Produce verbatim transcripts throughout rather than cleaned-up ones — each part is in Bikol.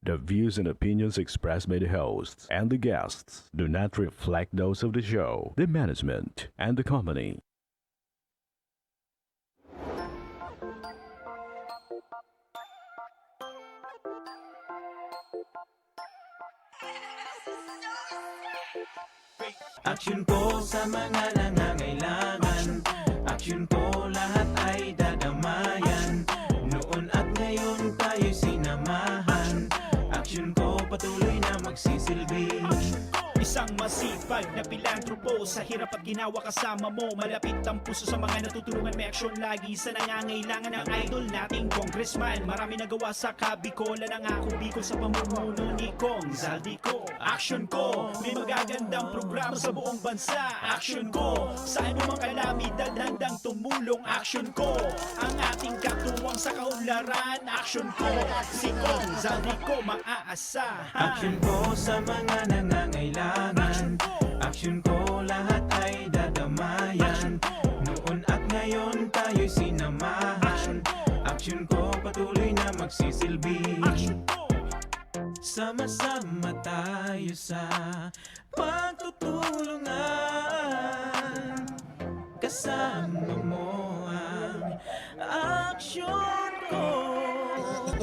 The views and opinions expressed by the hosts and the guests do not reflect those of the show, the management, and the company. Aksyon ko sa mga nangangailangan. Aksyon ko lahat ay dadamayan. Noon at ngayon tayo'y sinamahan. Aksyon ko patuloy na magsisilbi. Isang masipag na pilantropo, sa hirap at ginawa kasama mo. Malapit ang puso sa mga natutulungan, may aksyon lagi sa nangangailangan. Ang idol nating congressman, marami nagawa sa Kabikolan. Ang Ako Bicol sa pamumuno ni Cong Zaldy Co. Aksyon ko, may magagandang programa sa buong bansa. Aksyon ko, sa anumang kalamidad handang tumulong. Aksyon ko, ang ating katuwang sa kaunlaran. Aksyon ko, si Cong Zaldy Co maaasahan. Aksyon ko sa mga nangangailangan. Aksyon ko, lahat ay dadamayan. Noon at ngayon tayo'y sinamahan. Aksyon ko, patuloy na magsisilbi. Sama-sama tayo sa pagtutulungan. Kasama mo ang aksyon ko.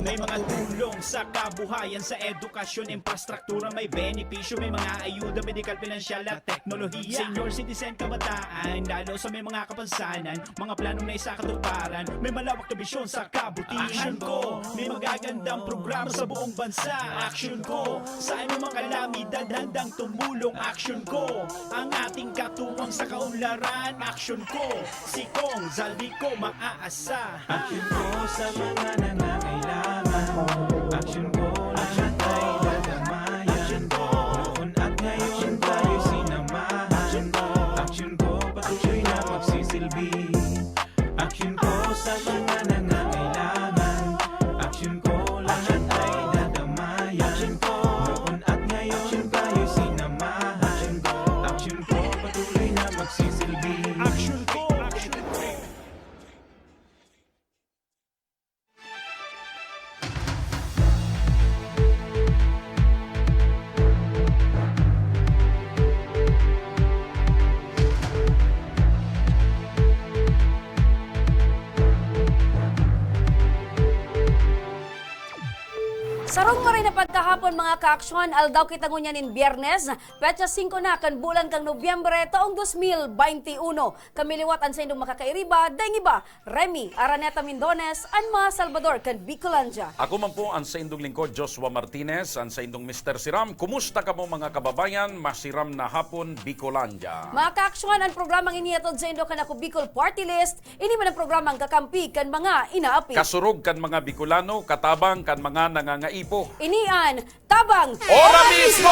May mga tulong sa kabuhayan, sa edukasyon, infrastruktura, may benepisyo, may mga ayuda, medikal, pinansyal at teknolohiya. Senior citizen, kabataan, lalo sa may mga kapansanan, mga planong naisakatuparan, may malawak na bisyon sa kabutihan. Aksyon ko, may magagandang programa sa buong bansa. Aksyon ko, sa anumang kalamidad handang tumulong. Aksyon ko, ang ating katuwang sa kaunlaran. Aksyon ko, si Cong Zaldy Co maaasahan. Aksyon ko sa mga nangangailangan. Aksyon ko, lahat ay dadamayan. Noon at ngayon tayo sinamahan. Aksyon ko, patuloy na magsisilbi. Aksyon ko sa mga nangangailangan. Aksyon ko, lahat ay dadamayan. Noon at ngayon tayo sinamahan. Aksyon ko, patuloy na magsisilbi. Aksyon ko, aksyon ko. Sarong maray na pagkahapon, mga kaaksyon, aldaw kita ngunyan nin Biyernes, petsa singko na kan bulan kan Nobyembre, taong dos mil baynte uno. Kami liwat an saindong makakairiba, daing iba, Remy Araneta Mindones, an mga Salbador kan Bicolandia. Ako man po an saindong lingkod, Joshua Martinez, an saindong Mister Siram. Kumusta kamo, mga kababayan? Masiram na hapon, Bicolandia. Mga kaaksyon, an programang ini hatod saindo kan Ako Bicol Party List. Ini man an programang kakampi kan mga inaapi. Kasurog kan mga Bicolano, katabang kan mga nangangaipo. Ini an Tabang! Ora mismo!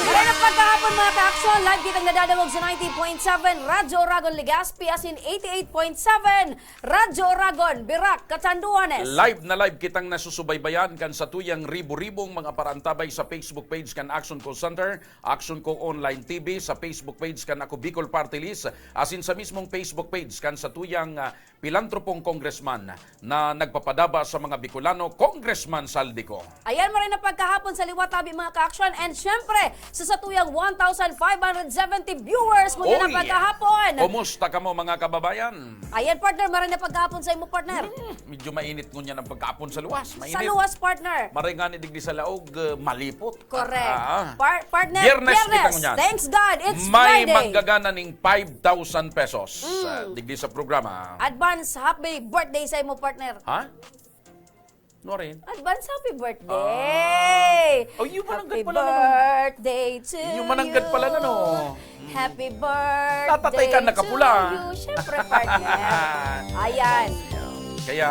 Maray na pagkahapon, mga kaaksyon, live kitang nadadangog sa ninety point seven Radyo Oragon, Legazpi, asin eighty-eight point seven Radyo Oragon, Virac, Catanduanes. Live na live kitang nasusubaybayan kan satuyang ribo-ribong mga paraantabay sa Facebook page kan Action Call Center, Action Co Online T V, sa Facebook page kan Ako Bicol Party List, asin sa mismong Facebook page kan satuyang, ah, pilantropong congressman na nagpapadaba sa mga Bicolano, Congressman Zaldy Co. Ayan, maray na pagkahapon sa liwat tabi, mga kaaksyon. And syempre, sa satuyang one thousand five hundred seventy viewers, muna na Oy! pagkahapon. Kumusta kamo, mga kababayan? Ayan, partner, maray na pagkahapon sa imo, partner. Hmm, medyo mainit ngunyan ang pagkahapon sa luwas. Mainit. Sa luwas, partner. Maray nga ni digdi sa laog, eh, malipot. Correct. Ah, ah. Par- partner, Biyernes, Biyernes. Kita ngunyan. Thanks God, it's May Friday. May manggagana ning five thousand pesos, ah, digdi sa programa. Advance happy birthday sa imo, partner. Ha? Norin? Advance happy birthday! Ah. Oh, yung mananggad pala na, no? Happy birthday to you! Yung mananggad pala na, no? Happy birthday Natatay ka, nakapula. to you! Siyempre, partner. Ayan. Kaya,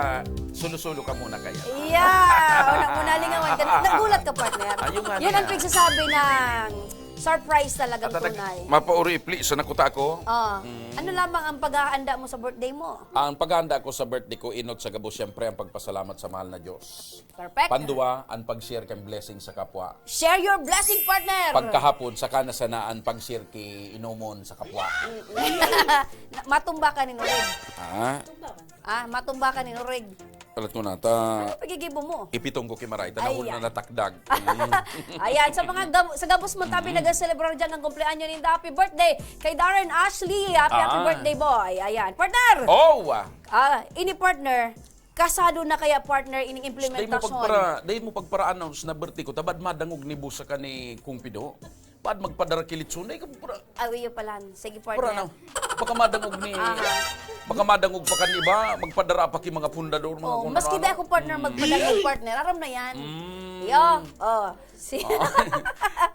sulo-sulo ka muna kaya. Yeah! Una, una lingawan ka. Nagulat ka, partner. Ayun nga Yan ang pagsasabi ng surprise talagang At, at, tunay. Mapauri, please, sa nakuta ko. Oh. Mm. Ano lamang ang paghahanda mo sa birthday mo? Ang paghahanda ko sa birthday ko, inot sa gabos, siyempre, ang pagpasalamat sa mahal na Diyos. Perfect. Pandua, ang pag-share kan blessing sa kapwa. Share your blessing, partner! Pagkahapon, saka na sana ang pag-share ki inomon sa kapwa. Matumba ka ni Norig. Ha? Ah, matumba ka ni Norig. Alat ko na, ta Ano pagigibo mo? Ipitong ko kimaray, ta Ay, nahon na yan. natakdag. Mm. Ayan, sa mga gab- sa gabos mo tabi nagaselebrar diyan ang kumpleanyo ninda. Happy birthday kay Darren Ashley. Happy, happy Ah. birthday, boy. Ayan. Partner! Oh! Ah, ini partner, kasado na kaya partner ining Dahil mo implementasyon? pagpara, dahil mo pagparaan na birthday ko, tabad madangog ni Busa ka ni Kung Pido. Pad magpadara ki litson, dahil ka pura, Awiyo pala. Sige, pura partner. na. Baka madangog ni, Aha. baka madangog pa kan iba, magpadara pa ki mga pundador, mga Oh, kung maski ano-ano. di ako partner, Mm. magpadangog partner. Aram na yan. Mm. Yo, oh. Si Oo.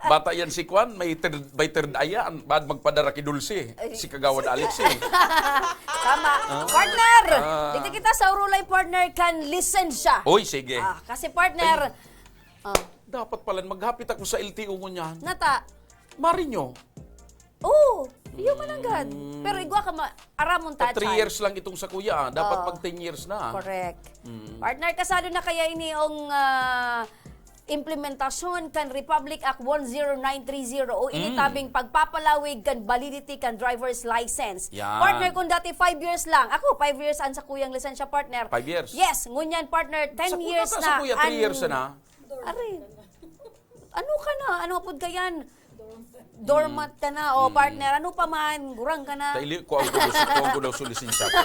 Bata yan si Kwan, may third, may third eye yan. Bad magpadara ki Dulce, Ay. si Kagawad Alex eh. Tama. Ah. Partner! Ah. Dito kita sa Urulay, partner, kan lisensya. Oy, sige. Ah, kasi partner, Ay. ah. Dapat pala maghapit ako sa L T O ngunyan. Nata? Marinyo. Oh, iyo mananggad. Mm. Pero igwa ka ma-, aramon Ta ta, three Chay. years lang itong sa kuya, ah. Dapat Oo. pag ten years na. Correct. Mm. Partner, kasado na kaya ini ang, ah, implementasyon kan Republic Act one zero nine three zero o ini Mm. tabing pagpapalawig kan validity kan driver's license. Yan. Partner, kung dati five years lang, ako, five years ang sa kuyang lisensya, partner. Five years? Yes, ngunyan, partner, ten Sa kuya years ka, na. sa kuya, three years An- na. Arin. Ano ka na? Ano apod ka yan? Dormant ka na, o Mm. partner. Ano pa man? Gurang ka na. Taili, kuha ko daw, kuha ko daw sa lisensya ko.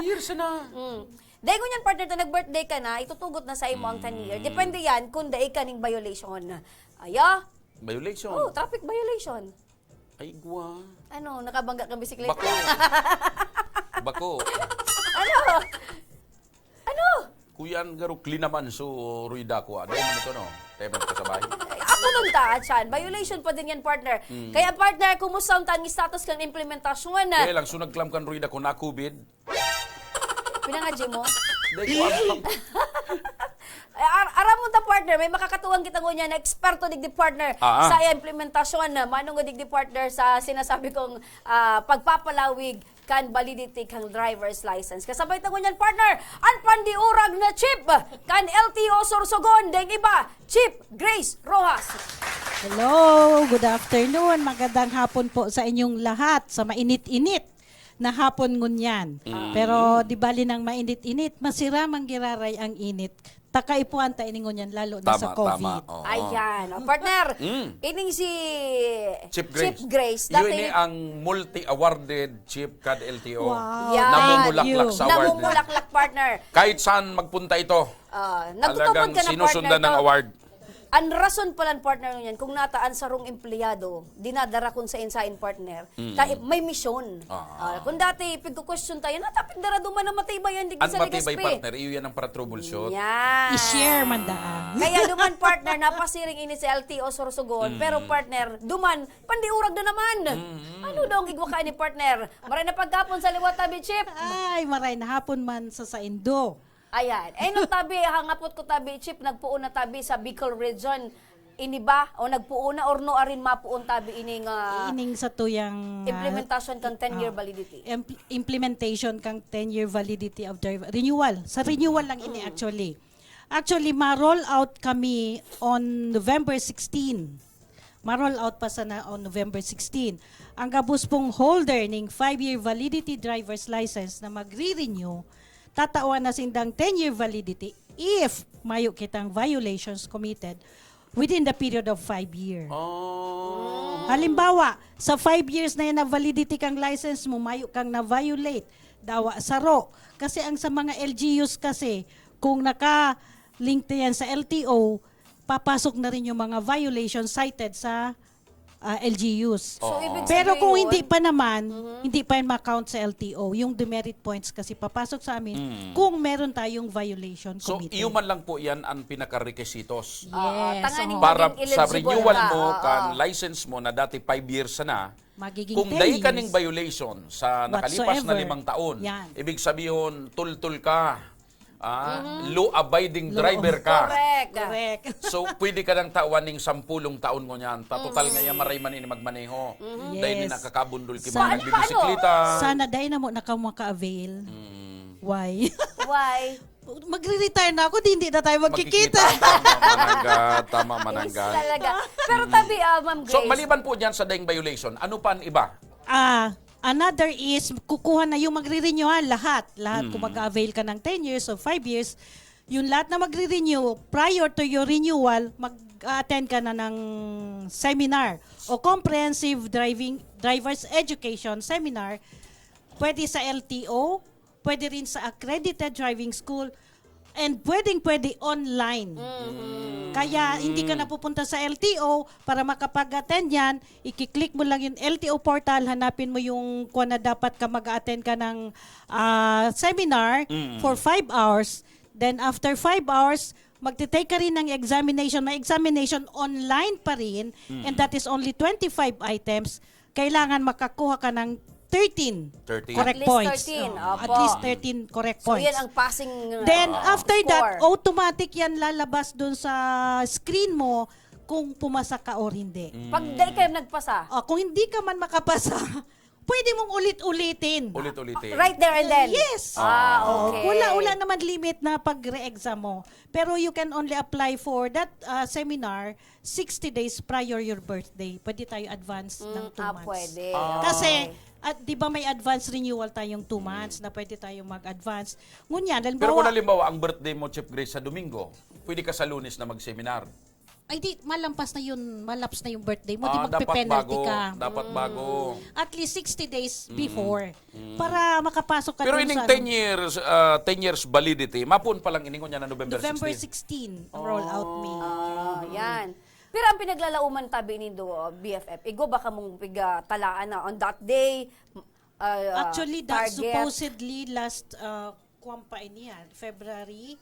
Years na. Mm. Dahil ngunyan, partner, ta nag-birthday ka na, itutugot na sa imo ang ten year. Mm. Depende yan kung dai ka ning violation. Ayo? Violation? Oh, traffic violation. Ay, gwa. Ano, nakabangga ka bisikleta? Bako. Bako. Ano? Ano? Kuyan garukli naman so ruida ko, ah. Dahil man ito, no? Tayo man kasabay. Ay, ako nun ta, Chan. Violation pa din yan, partner. Mm. Kaya, partner, kumusta ang tang status kan implementasyon? Kaya lang, so nagklam kan ruida ko na covid. Pinangadji mo? Dahil ko alam. Ay, ar- aram mo ta, partner, may makakatuwang kita ngunyan na eksperto digdi, partner, Ah. sa implementasyon, manungod digdi, partner, sa sinasabi kong, ah, pagpapalawig kan validity kan driver's license. Kasabay ta ngunyan, partner, an pandiurag na chief kan L T O Sorsogon, deng iba, Chief Grace Rojas. Hello, good afternoon. Magandang hapon po sa inyong lahat, sa mainit-init na hapon ngunyan. Mm. Pero di bali nang mainit-init, masiram ang giraray ang init. Takaipuhan ta ini ngunyan, lalo na sa Tama, covid. tama. Oo. Ayan. O, partner, Mm. ining si Chief Grace. Chief Grace, Yun dati ni ang multi-awarded chief kad L T O. Wow, Yan. thank Namumulaklak you. sa award. Namumulaklak, partner. Kahit saan magpunta ito, Ah, nagtutuman talagang ka na, sinusundan partner, ng to. award. Ang rason pala, partner, niyan, kung nataan sarong empleyado, dinadara kun sain-sain, partner, Mm. ta-, may misyon. Ah. Ah, kung dati, pigko-question tayo, natapig dara duman na matibay yan, digdi Ang sa matibay, Legazpi. partner, iyo yan ang para troubleshoot. Yan. I-share man daan. Kaya duman, partner, napasiring ini sa L T O Sorsogon, Mm. pero, partner, duman, pandiurag na naman. Mm. Ano daw ang igwa ka ni, partner? Maray na paghapon sa liwat, tabi, Chief. Ay, maray na hapon man sa saindo. Ayan. Eh, nung tabi, hangapot ko tabi, Chief, nagpoon na tabi sa Bicol Region. Ini ba? O nagpoon na or no arin mapoon tabi ining, ah, Ining sa tuyang, ah, implementasyon kang ten-year ah, validity? impl-, implementation kang ten-year validity of driver. Renewal. Sa renewal lang ini Mm. actually. Actually, ma-roll out kami on November sixteen. Ma-roll out pa sana on November sixteen. Ang gabos pong holder ning five-year validity driver's license na magre-renew, tatawan na sindang ten-year validity if mayo kitang violations committed within the period of five year. Oh. Halimbawa, sa five years na yan na validity kang license mo, mayo kang na-violate, dawa saro. Kasi ang sa mga L G Us kasi, kung naka-link na yan sa L T O, papasok na rin yung mga violations cited sa, ah, L G Us. So, Oo. ibig Pero kung sabihin, hindi pa naman, Mhm. hindi pa yan ma-count sa L T O. Yung demerit points kasi papasok sa amin Mm. kung meron tayong violation So, committed. iyo man lang po yan ang pinaka-requisitos. Oo, Yes, tanganing oo. Para maging sa eligible renewal ka. mo, Oo. kan license mo na dati five years na, Magiging kung ten dai ka years. ning violation sa nakalipas na Whatsoever. limang taon, Yan. ibig sabihin, tultul ka. Ah, Mhm. law-abiding Law driver ka. Correct. Correct. So, pwede ka nang tawan ning sampulong taon ngunyan. Ta total Mm. nga iya maray man ini magmaneho. Mhm. Dahil Yes. nakakabundol ki Sa mga ano, paano? nagbibisikleta. Sana dai na mo na ka maka-avail. Mm. Why? Why? Magre-retire na ako, di hindi na tayo magkikita. Magkikita. Tama, mananggad. Tama, Yes, mananggad. talaga. Pero Mm. tabi, ah, Ma'am So, Grace. maliban po dyan sa daing violation, ano pa ang iba? Ah, Another is, kukuha na yung magre-renewal, lahat. Lahat, kung mag-avail ka ng ten years o five years, yung lahat na magre-renew, prior to your renewal, mag-attend ka na ng seminar o comprehensive driving driver's education seminar. Pwede sa L T O, pwede rin sa accredited driving school, and pwedeng-pwede online. Kaya hindi ka napupunta sa L T O para makapag-attend yan. Iki-click mo lang yung L T O portal, hanapin mo yung kung na dapat ka mag-attend ka ng ah, seminar for five hours. Then after five hours, magte-take ka rin ng examination. May examination online pa rin, and that is only twenty-five items. Kailangan makakuha ka ng thirteen 13. correct At least points. thirteen, Oo, opo. At least thirteen correct So, points. yan ang passing uh, Then, after that, score. Automatic yan lalabas dun sa screen mo kung pumasa ka or hindi. Pag di kayo nagpasa, O, kung hindi ka man makapasa, pwede mong ulit-ulitin. Ulit-ulitin. right there and then? Yes. Ah, Oo, okay. Wala, wala naman limit na pag-re-exam mo. Pero you can only apply for that uh, seminar sixty days prior your birthday. Pwede tayo advance ng Mm, two ah, months. pwede. Ah. Kasi, Okay. at di ba may advance renewal tayong two months na pwede tayo mag-advance. Ngunyan, Pero kung halimbawa, halimbawa ang birthday mo, Chief Grace, sa Domingo, pwede ka sa Lunes na mag-seminar. Ay di, malampas na yun, malaps na yung birthday mo, di Ah, dapat magpe-penalty bago. Ka. Dapat bago. At least sixty days before para makapasok ka Pero dun ining sa ten years, ah, ten years validity, mapuon pa lang iningon niya na November, November sixteen. sixteen, roll out me. Ah, yan. Pero ang pinaglalauman tabi nindo, B F F, igwa ba kamong pigtalaan na on that day, uh, Actually, that target? Supposedly last uh, kuwan pa ini yan, February.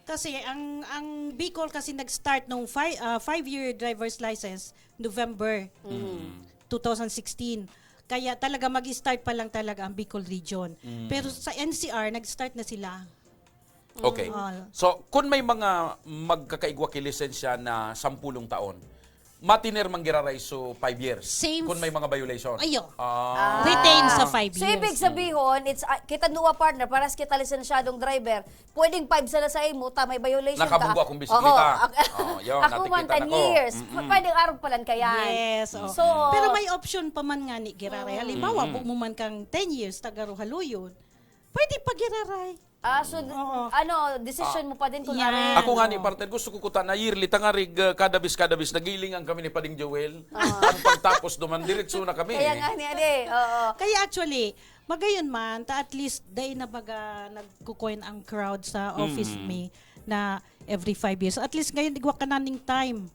Kasi ang ang Bicol kasi nag-start nung five, uh, five-year driver's license November two thousand sixteen. Kaya talaga mag-start pa lang talaga ang Bicol region. Pero sa N C R nag-start na sila. Okay. Ah. So, kung may mga magkakaigwa ki lisensya na sampulong taon, matiner man giraray so five years. Same Kung may mga violation. Ayo. Ah. Retain sa five So, years. ibig sabihin, it's, ah, kita duwa partner, paras kita lisensyadong driver, pwedeng five sana sa imo, ta may violation Nakabunggo ka. Akong bisikleta. Oo, ak- Oh, yun, ako man, natikitan ten ako. years. Mm-mm. Pwedeng arog pa lang kayan. Yes. Oh. So, Pero may option pa man nga ni giraray. Halimbawa, buo mo man kang ten years, tagaruhaluyon, pwede pa giraray. Ah, so, Oo. ano, decision mo pa din kung Yan. are. Ako nga ni partner, gusto ko kuta na yearly, tangarig uh, kada bis, kada bis, nagilingan kami ni Pading Joel. Ang pagtapos duman, diretso na kami. Kaya nga ni Ade, oo. Kaya actually, magayon man, ta at least day na baga nagkukuin ang crowd sa office me na every five years. At least ngayon, igwa ka na ning time.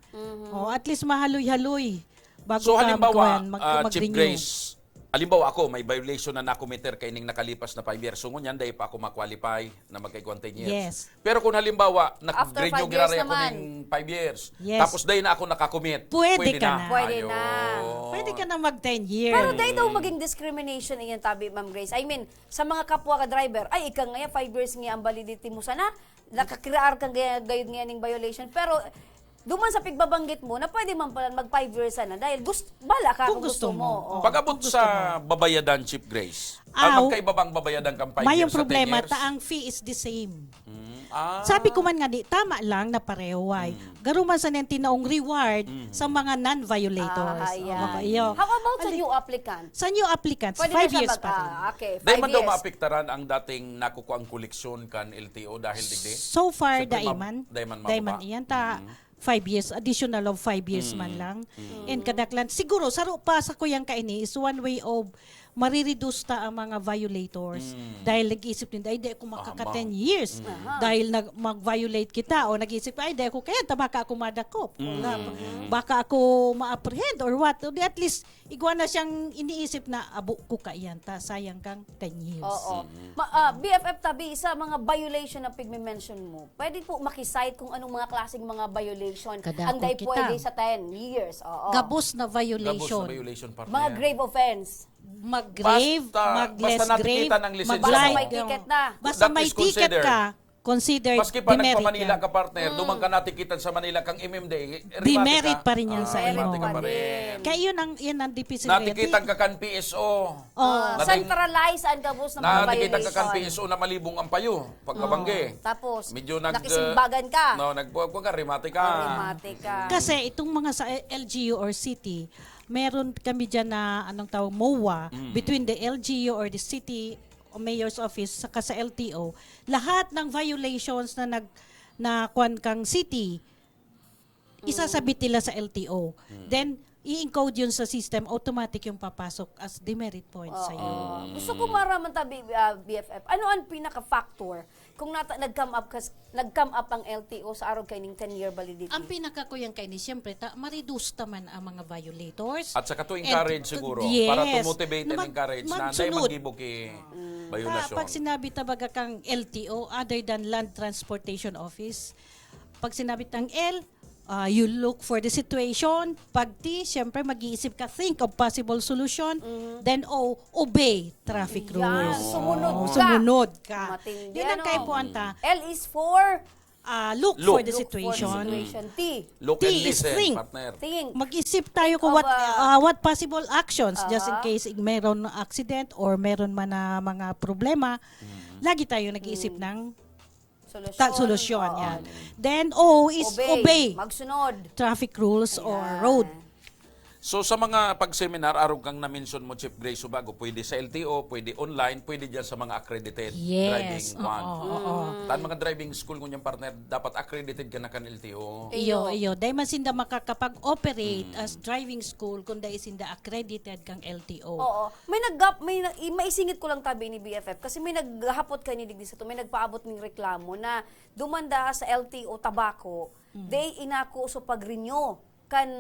Oh, at least mahaloy-haloy bago So ka halimbawa, magkuhan, mag, ah, Chief mag-renew. Grace, halimbawa ako, may violation na nakomiter kaining nakalipas na five years. So ngunyan, dahil pa ako ma-qualify na magkaigwang ten years. Yes. Pero kung halimbawa, After nag-renew five years giraray ako naman. ng five years. Yes. Tapos dahil na ako nakakommit. Pwede ka na. Pwede na. Ayun. Pwede ka na mag ten years. Pero dahil daw maging discrimination iyan, tabi, Ma'am Grace. I mean, sa mga kapwa ka driver, ay, ika nga, five years nga ang validity mo sana, nakakrear ka gaya- gayud nga ning violation. Pero, duman sa pigbabanggit mo, na pwede man pala mag five years sana dahil gusto, bala ka Kung kung, gusto gusto, mo. mo. Oh. Pag-abot Gusto sa babayadan, Chief Grace, Ah, ang magkaiba bang babayadan kang five May years problema, sa ten years? ta ang fee is the same. Ah. Sabi ko man nga di, tama lang na pareho, why? Garo man sa nin tinaong reward sa mga non-violators. Ah, ayan. Oh, iyo. How about sa Ali- new applicant? Sa new applicants, Pwede na five siya years mag, pa rin. ah, okay, Dahil five man daw years. maapektaran ang dating nakukuha ang koleksyon kan L T O dahil digdi? So far, Siyempre, daiman. mab- daiman Daiman mababa. iyan ta five years, additional of five years man lang. And kadaklan, siguro, saro pa sa kuyang kaini is one way of marireduce ta ang mga violators. Dahil nag-iisip ninda, "Ay, di ako makaka Tama. ten years." Dahil nag mag-violate kita o nag-iisip, "Ay, di ako kaya, ta baka ako madakop." O nga, baka ako ma-apprehend or what. O di at least, igwa na siyang iniisip na, "Abo ko kaiyan ta, sayang kang ten years." Oo. Ma- ah, B F F tabi, sa mga violation na pigme-mention mo, pwede po makisite kung anong mga klaseng mga violation Kadako ang dahil kita. Pwede sa ten years. Oo. Gabos na Gabos violation. na violation, partner. Mga grave offense. Mag-grave, Basta- mag-less basta grave, nakikita ng lisensya mag-light. Basta may ticket na. Basta That may is ticket considered. ka, considered Maski pa demerit nagpa-Manila yan. Ka, partner, duman ka natikitan sa Manila kang M M D A, eh, Demerit ka. pa rin yan Ah, sa demerit imo. ka pa rin. Kaya yun ang, yan ang deficit. Natikitan ka kan P S O. Oh. Ah, Nating- centralized ang gabos ng mga Natikitan ka kan violation. P S O na malibong ang payo. Pagkabanggi. Tapos, Medyo nag- nakisimbagan ka. No, nagbuwag ka, rimate ka. Oh, rimate ka. Kasi itong mga sa L G U or city, meron kami diyan na, anong tawag, MOA, Mm. between the L G U or the city o mayor's office saka sa L T O, lahat ng violations na nag-, na kwan kang city, isasabit nila sa L T O. Mm. Then, i-encode yun sa system, automatic yung papasok as demerit point Oo. sa'yo. Gusto ko maraman tabi, ah, B F F. Ano ang pinaka-factor kung nata- nag-come up kas- nag-come up ang L T O sa arog kaining ten-year validity? Ang pinakakuyang kaini, siyempre, ta, ma-reduce ta man ang mga violators. At saka to And encourage to- siguro, yes, para to motivate na and mag- encourage na dahil magsunod. maggibo ki Ta, violation. Pag sinabi tabaga kang L T O, other than Land Transportation Office, pag sinabi tang L, ah, you look for the situation. Pag T, siyempre, mag-iisip ka, think of possible solution. Then O, obey traffic Yan, rules. sumunod Oo, ka. Sumunod ka. Matindi, Yun ang ano? kaipuan ta. L is for Ah, look, Look. for the Look for the situation. situation. T. Look T and is listen, think. partner. Think. Mag-isip tayo kung Think what, of a- ah, what possible actions just in Aha. case meron accident or meron man na mga problema. Lagi tayo nag-iisip ng Solusyon. ta- solusyon. Oo. Yan. Then O is Obey. obey, Magsunod. traffic rules or Ayan. road. So sa mga pag-seminar, arog kang na-mention mo, Chief Grace Subago, pwede sa L T O, pwede online, pwede dyan sa mga accredited Yes. driving Oo, one. oo. Tan mga driving school ngunyan, partner, dapat accredited ka na kan L T O. Iyo, Iyo. iyo. Dahil man sinda makakapag-operate as driving school kung dahil sinda accredited kang L T O. Oo. May nag may na- i- maisingit ko lang tabi ni B F F kasi may naghapot kani digdi sa to, may nagpaabot ning reklamo na dumanda sa L T O Tabaco, day inako sa pag-renew kan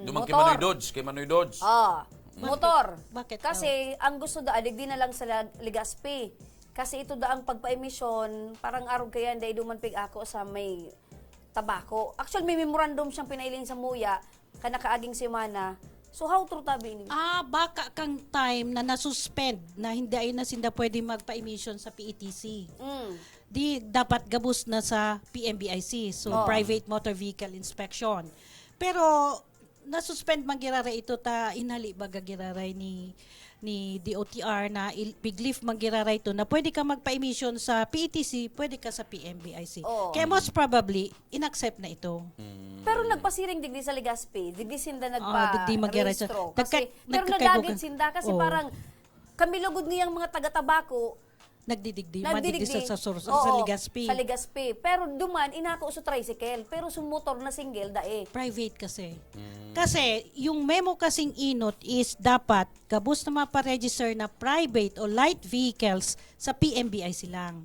Duman kay motor. Manoy Dodge, kay Manoy Dodge. Ah, motor. Bakit Kasi ang gusto da, digdi na lang sa Lag- Legazpi. Kasi ito da ang pagpa-emisyon, parang arog kaya dai duman pig ako sa may Tabaco. Actually, may memorandum siyang pinailing sa MOA, kan nakaaging semana. So, how true tabi ini? Ah, baka kang time na nasuspend na hindi ay na sinda pwede magpa-emission sa P E T C. Mm. Di dapat gabos na sa P M B I C, so Oo. private motor vehicle inspection. Pero nasuspend man giraray ito ta inhali baga giraray ni ni D O T R na il- big lift man giraray ito na pwede ka magpa-emission sa P E T C, pwede ka sa P M B I C. Oo. Kaya most probably, inaccept na ito. Pero nagpasiring digdi sa Legazpi, digdi sinda Ah, digdi mag-register. nagpa-rehistro. Kasi, Nagka- pero nagkakaigo nadagit ka- sinda kasi Oo. parang kami lugod ngiyang mga taga-Tabaco, Nagdidigdi, nagdidigdi. madigdi sa, sa, sa, Oo, sa Legazpi. Sa Legazpi. Pero duman, inako sa tricycle. Pero sa motor na single, dae. Private kasi. Kasi yung memo kasing inot is dapat gabos na maparegister na private o light vehicles sa P M B I C lang.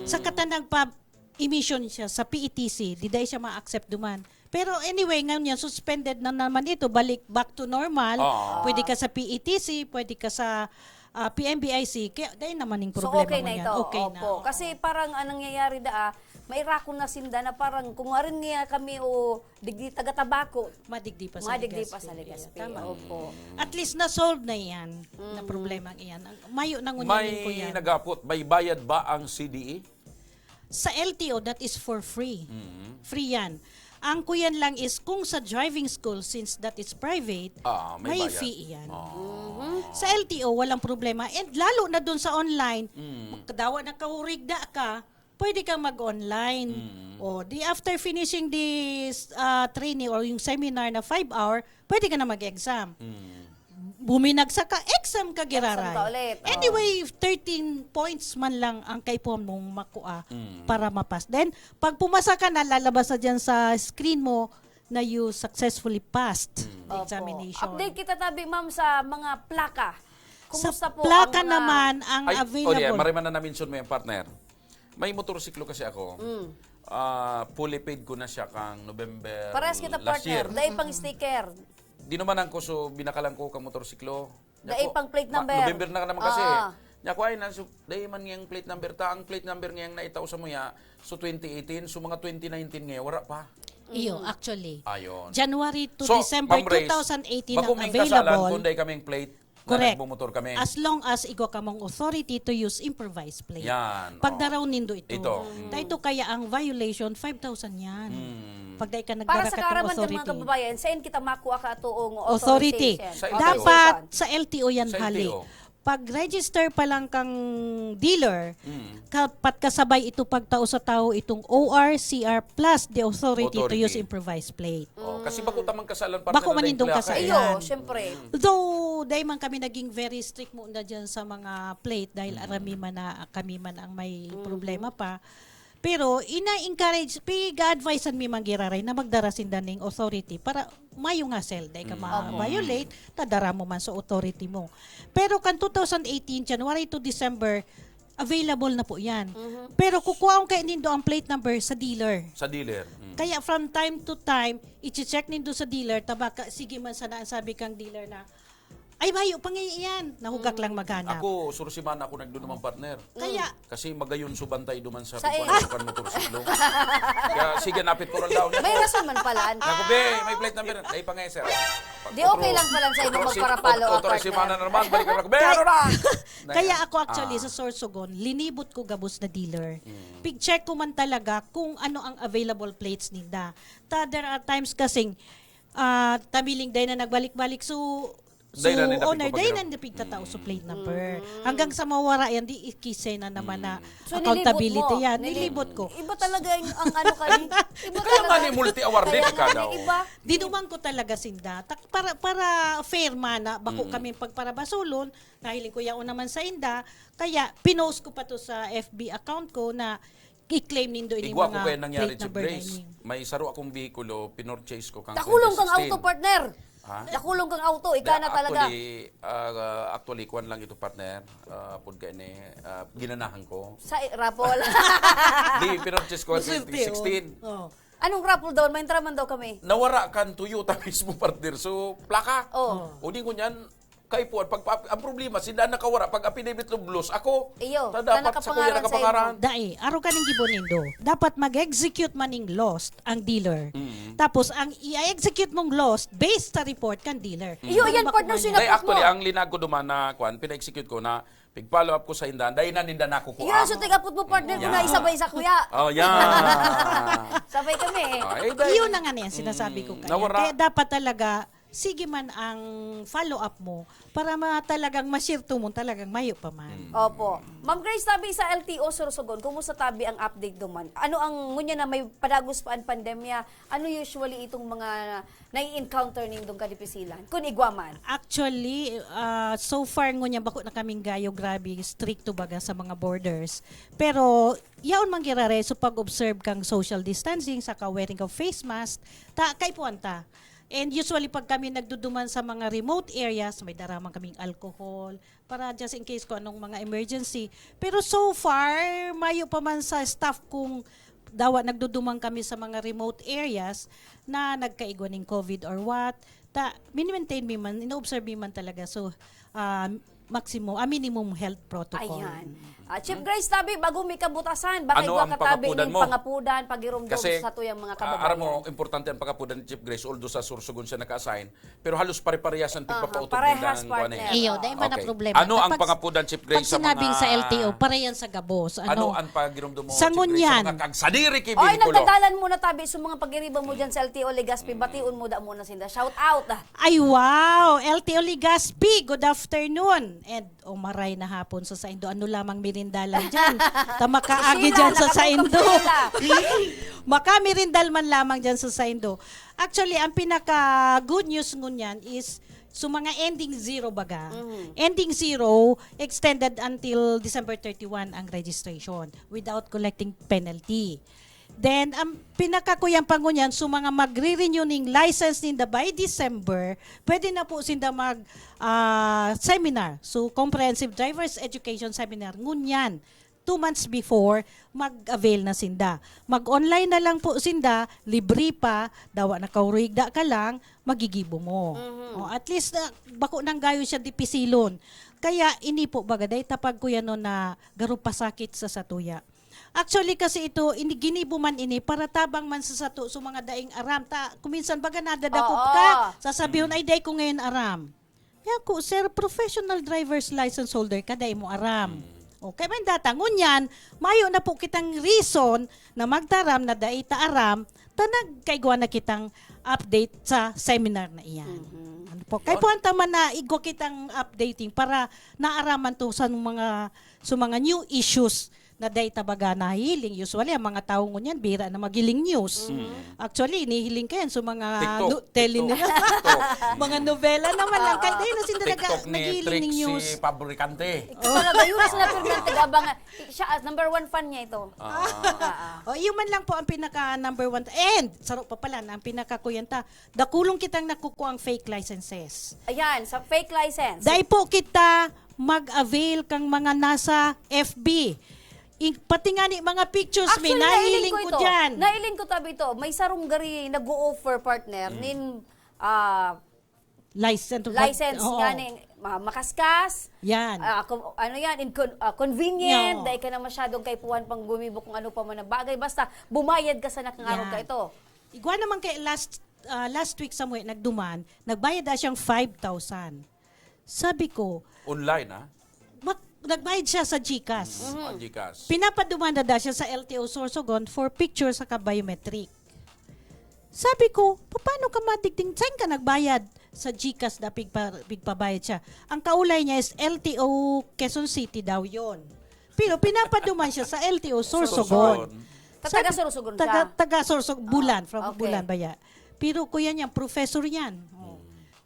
Sa kata nagpa-emission siya sa P E T C, di dai siya ma-accept duman. Pero anyway, ngayon yan, suspended na naman ito. Balik back to normal. Oo. Pwede ka sa P E T C, pwede ka sa ah, P M B I C. Kaya dahil naman yung So, problema okay mo na niyan. ito. Okay Opo. na. Kasi parang anong nangyayari da, ah, may rako na sinda na parang kung arin niya kami o digdi taga-Tabaco, Madigdi pa sa madigdi Legazpi. pa sa Legazpi. Tama. Opo. At least na-solve na yan, na problemang iyan. Ang mayo na ngunyan ko May yan. nagapot, may bayad ba ang C D E? Sa L T O, that is for free. Free yan. Ang kuyan lang is kung sa driving school, since that is private, Ah, may may bayad. Fee yan. Oh. Sa L T O, walang problema. And lalo na dun sa online, magkadawa na kahurig na ka, pwede kang mag-online. O, di after finishing this uh, training or yung seminar na five hour, pwede ka na mag-exam. Buminagsak ka, exam ka, giraray. Exam ka ulit, oo. Anyway, thirteen points man lang ang kaipuhan mong makua para mapas. Then, pag pumasa ka na, lalabas na dyan sa screen mo na you successfully passed the Opo. examination. Update kita tabi, ma'am, sa mga plaka. Kumusta Sa po plaka ang mga naman, ang Ay, available. Oh, yeah, marimana na-mention mo yung partner. May motorsiklo kasi ako. Ah, fully paid ko na siya kang November Parehas kita, last year. partner. Dahil pang sticker. Dinumanan ko, so binakalan ko kang motorsiklo. Dahil Ako, pang plate ma- number. November na ka naman kasi. Ah. Nya ko ay na, so, dahil man ngayang plate number ta, ang plate number ngayang naitaw sa muya, so twenty eighteen, so mga twenty nineteen ngayon, wala pa. Iyo, actually. Ayun. January to So, December Ma'am Reyes, two thousand eighteen bako ang may kasalan available. kung dahil kaming plate Correct. na nagbumotor kami. As long as igwa kamong authority to use improvised plate. Yan, Pag oh. daraw nindo ito. Ito. Ta ito kaya ang violation, five thousand yan. Mm. Pag dahil ka Para nagdara sa ka ng kaaraman ng authority. mga kababayan, saan kita makuha ka ito ang Authority. authorization? Sa L T O. Dapat Authorization. sa L T O yan Sa hali. L T O. Pag-register pa lang kang dealer, Mm. kapat kasabay ito pagtao sa tao itong O R C R plus the authority to use Authority. improvised plate. Oh, kasi bako tamang kasalan, partner, Bako na man dahil indong plaka, eh. kasalan. Iyo, syempre. Mm. Though, dahil man kami naging very strict muna dyan sa mga plate dahil Mm. arami man na kami man ang may Mm. problema pa. Pero ina-encourage, piga-advisean mi man giraray na magdara sinda ning authority para mayo nga sel, dai ka Mm. ma-violate, Opo. tadara mo man sa authority mo. Pero kan two thousand eighteen, January to December, available na po yan. Mhm. Pero kukuhaon kayo nindo ang plate number sa dealer. Sa dealer. Mm. Kaya from time to time, i-check nindo sa dealer, tabaka, sige man sana ang sabi kang dealer na, "Ay, mayo pa nga iyan." Nahugak Mm. lang maghanap. Ako, suro semana ako nagduduman, partner. Kaya, Kasi magayon so bantay duman sa Sa kuwan, eh. sa kuwan, motorsiklo. Kaya sige, napit ko rin daw. May rason man pala. Naku, be, may plate number. Dai pa nga, sir. Di okay lang pala sa imo Otro si-, magpara-follow otro up, si partner. Mana naman, balik ako. Be, Kaya, ano na? kaya ako actually Ah. sa Sorsogon, linibot ko gabos na dealer. Mm. Pig-check ko man talaga kung ano ang available plates ninda. Ta, there are times kasing, ah, tamiling day na nagbalik-balik. So, Dai na so, ninda owner, dai pigpapagiraw. na ninda pigtatao sa plate number. Mm. Hanggang sa mawara yan, di ikisay na naman na Mm. So, nilibot accountability mo? yan. Nilib-, Nilibot ko. Iba talaga yung, ang ano ka rin. Iba Kaya nga talaga. ni multi-awarded Kaya ka nga daw. ni iba. Dinuman ko talaga sinda. Tak-, para, para fair man na bako Mm. kami pagparabasulon, nahiling ko yaon naman sa inda. Kaya, pinost ko pa to sa F B account ko na i-claim nindo ining Igwa ko mga kaya nangyari, plate Chief number na Grace. ini. May saro akong behikulo, pinorchase ko kang Nakulong kang twenty sixteen. auto, partner. Ha? Nakulong kang auto, ika Di, na talaga. actually, ah, actually, kwan lang ito, partner. Ah, apod ka ini, ah, ginanahan ko. Sa i-, raffle. Di, pinorchase ko ang Swerte, twenty sixteen. oh. Oh. Anong raffle daw? May entraman daw kami. Nawara kan Toyota mismo, partner. So, plaka. Oh. O di ko niyan, kaipuan. Pag, pag, ang problema, sila nakawara. Pag affidavit of loss, ako. Iyo, Ta na dapat sa kuya nakapangaran sa nakapangaran. imo. Dai, aro ka ning gibo nindo. Dapat mag-execute man ning lost ang dealer. Mm. Tapos, ang i-execute mong lost, based sa report kan dealer. Mm. Iyo, Pero yan, bako partner, man sina- Dai, Inapot actually, mo. ang linag ko duman na, kwan, pina-execute ko na, pig-follow up ko sa inda, dai na ninda nakukuha. Iyo, so tig-apot mo, partner, ko Yeah. na isabay sa kuya. Oh, yeah. Sabay kami, eh. Ah, eh, dai. Iyon na nga niya, sinasabi ko Mm, kaya. nawara. Kaya dapat talaga, sige man ang follow-up mo para ma-, talagang ma-sure to mo talagang mayo pa man. Mm. Opo. Ma'am Grace, tabi sa L T O Sorsogon, kumusta tabi ang update duman? Ano ang, ngunya na may padagos pa ang pandemya, ano usually itong mga nai-encounter nindong kadipisilan? Kun igwa man. Actually, ah, so far ngunyan bako na kaming gayo grabe stricto baga sa mga borders. Pero yaon man giraray, so pag-observe kang social distancing, saka wearing of face mask, ta, kaipuhan ta. And usually pag kami nagduduman sa mga remote areas, may dara man kaming alcohol, para just in case kung anong mga emergency. Pero so far, mayo pa man sa staff kung dawa nagduduman kami sa mga remote areas na nagkaigwa ning COVID or what. Ta, mini-maintain mi man, ina-observe mi man talaga. So, ah, maximum, ah, minimum health protocol. Ayan. Ah, Chief Grace, tabi, bago mi kabutasan, baka Ano igwa ang ka tabi pangapudan ning mo? pangapudan, pagirumdom Kasi, sa tuyang mga ah, aram mo, kababayan. importante ang pangapudan ni Chief Grace, although sa Sorsogon siya naka-assign, pero halos pare-parehas ang Aha, pigpapautog parehas, nila ng partner. kuwan eh. Iyo, dai man na Okay. Ano ang Pag, pangapudan, Chief Grace, pag sa sinabing mga sa L T O, parehan sa gabos. Ano Ano? ang pagirumdom mo, Sa Chief Grace, sa ngunyan. mga kagsadiri ki Oy, bihikulo? nagdadalan mo na tabi sa mga pagiriba mo dyan sa L T O Legazpi, Mm. bation mo da muna sinda. Shout out, ah. Ay, wow! L T O Legazpi, good afternoon. And, oh, maray na hapon sa saindo. Ano lamang merindalan dyan? Ta makaagi Sheila, dyan sa saindo. nakatulog ka, Sheila. Makamerindal man lamang dyan sa saindo. Actually, ang pinaka good news ngunyan is so mga ending zero baga. Mhm. Ending zero, extended until December thirty-one ang registration without collecting penalty. Then, ang pinakakuyang pa ngunyan, so mga magre-renew ning license ninda by December, pwede na po sinda mag, ah, seminar. So, comprehensive driver's education seminar ngunyan. Two months before, mag-avail na sinda. Mag-online na lang po sinda, libre pa, dawa na kaurigda ka lang, magigibo mo. Mhm. O, at least, ah, bako nang gayo siya dipisilon. Kaya ini po, baga, dai tapag ko yan, no, na garo pasakit sa satuya. Actually, kasi ito, ini-, ginibo man ini para tabang man sa sato, sa mga daing aram. Ta, kuminsan, baga, nadadakop Oo. ka, sasabihon, Mm. "Ay, dai ko ngayon aram." Yan ko, sir, professional driver's license holder ka, dai mo aram. Mm. Okay, man data. Ngunyan, mayo na po kitang reason na magtaram na dai ta aram, ta nagkaigwa na kitang update sa seminar na iyan. Mhm. Ano po? Kaya po ang tama na igwa kitang updating para naaraman to sa mga, sa mga new issues na dai ta baga nahihiling. Usually, ang mga tawo ngunyan, bira na maghiling news. Mm. Actually, inihiling kayan sa mga TikTok, nu-, tele TikTok, nila. TikTok. Mga nobela naman lang. Kaya dahil na sila naga-, TikTok ni nagihiling Trix news. Si Pabricante. Ito talaga, yun ang sinabi ng taga-abang. Siya, ah, number one fan niya ito. Ah. Ah, ah. O, yun man lang po ang pinaka number one. And, saro pa pala, na ang pinaka kuyanta, dakulong kitang nakukuha ang fake licenses. Ayan, sa fake license. Dai po kita mag-avail kang mga nasa F B. In-, pati nga ni mga pictures, may Actually, nailing nahiling ko ko ito. Dyan. Nailing ko tabi ito. May sarong gari nag-o-offer, partner, Mm. nin, ah, License to license oo. Nga ni, ma-, makaskas. Yan. Ah, con-, ano yan, in-, con-, ah, convenient, Oo. Dai ka na masyadong kaipuhan pang gumibo kung ano pa man ang bagay. Basta, bumayad ka sa nakang araw Yan. Ka ito. Igwa naman kay last, ah, last week sa muwi, nagduman, nagbayad na siyang five thousand. Sabi ko, Online, ah? Mak-, nagbayad siya sa GCash. Mm, ah, GCash. Pinapaduman na daw siya sa L T O Sorsogon for picture saka biometric. Sabi ko, "Paano ka madigding? Saan ka nagbayad?" "Sa GCash na pigpa-, pigpabayad siya." Ang kaulay niya is L T O Quezon City daw yon. Pero pinapaduman siya sa L T O Sorsogon. Sorsogon. Ta-, taga Sabi, Sorsogon taga, ka? Taga Sorsogon, Bulan, Ah, from okay. Bulan baya. Pero kuya niya, professor yan. Oh. Hmm.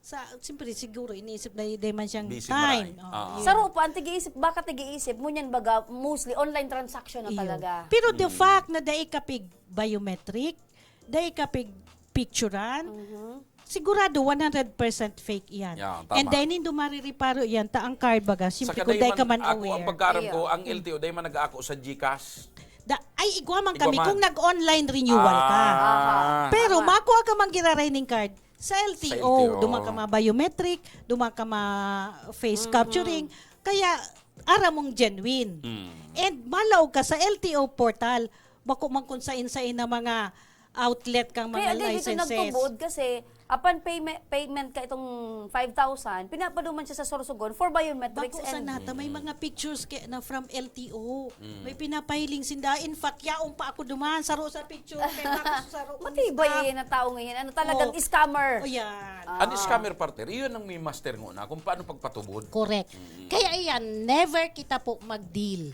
Sa, siyempre, siguro, iniisip na hindi man siyang Busy time. Maray. Oo, Ah. yun. Saro pa, ang tig-iisip, baka tig-iisip mo niyan, baga, mostly online transaction na Iyo. Talaga. Pero the Mm. fact na dai ka pig biometric, dai ka pig picturan, Mhm. sigurado one hundred percent fake iyan. Yeah, tama. And then, hindi marireparo iyan, ta ang card baga, siyempre, Saka kung dai dai man, ka man ako, ang aware. pagkaaram ko, Iyo. ang L T O, dai man nag-aako sa GCash. Da, ay, igwa man Igwa kami man. Kung nag-online renewal ka. Ah. Aha. Pero Tama. makua ka man giraray ning card, Sa L T O, Sa L T O. Duman ka ma-biometric, duman ka ma-face Mhm. capturing, kaya aram mong genuine. Mm. And malaog ka sa L T O portal, bako man kung sain-sain na mga outlet kang mga Kaya di, dito licenses. Nagtubod kasi, apan payme-, payment ka itong five thousand, pinapaduman siya sa Sorsogon for biometrics Bako and sana ta, may Mm. mga pictures kaya na from L T O. Mm. May pinapahiling sinda. In fact, yaon pa ako duman, saro sa picture, kaya ako saro kong Matibay staff. Yan na tao ngayon. Ano, talagang Oh. scammer. Oh, yan. Ah. Ang scammer, partner, iyon ang may master ngona kung paano pagpatubod. Correct. Mm. Kaya iyan, never kita po mag-deal.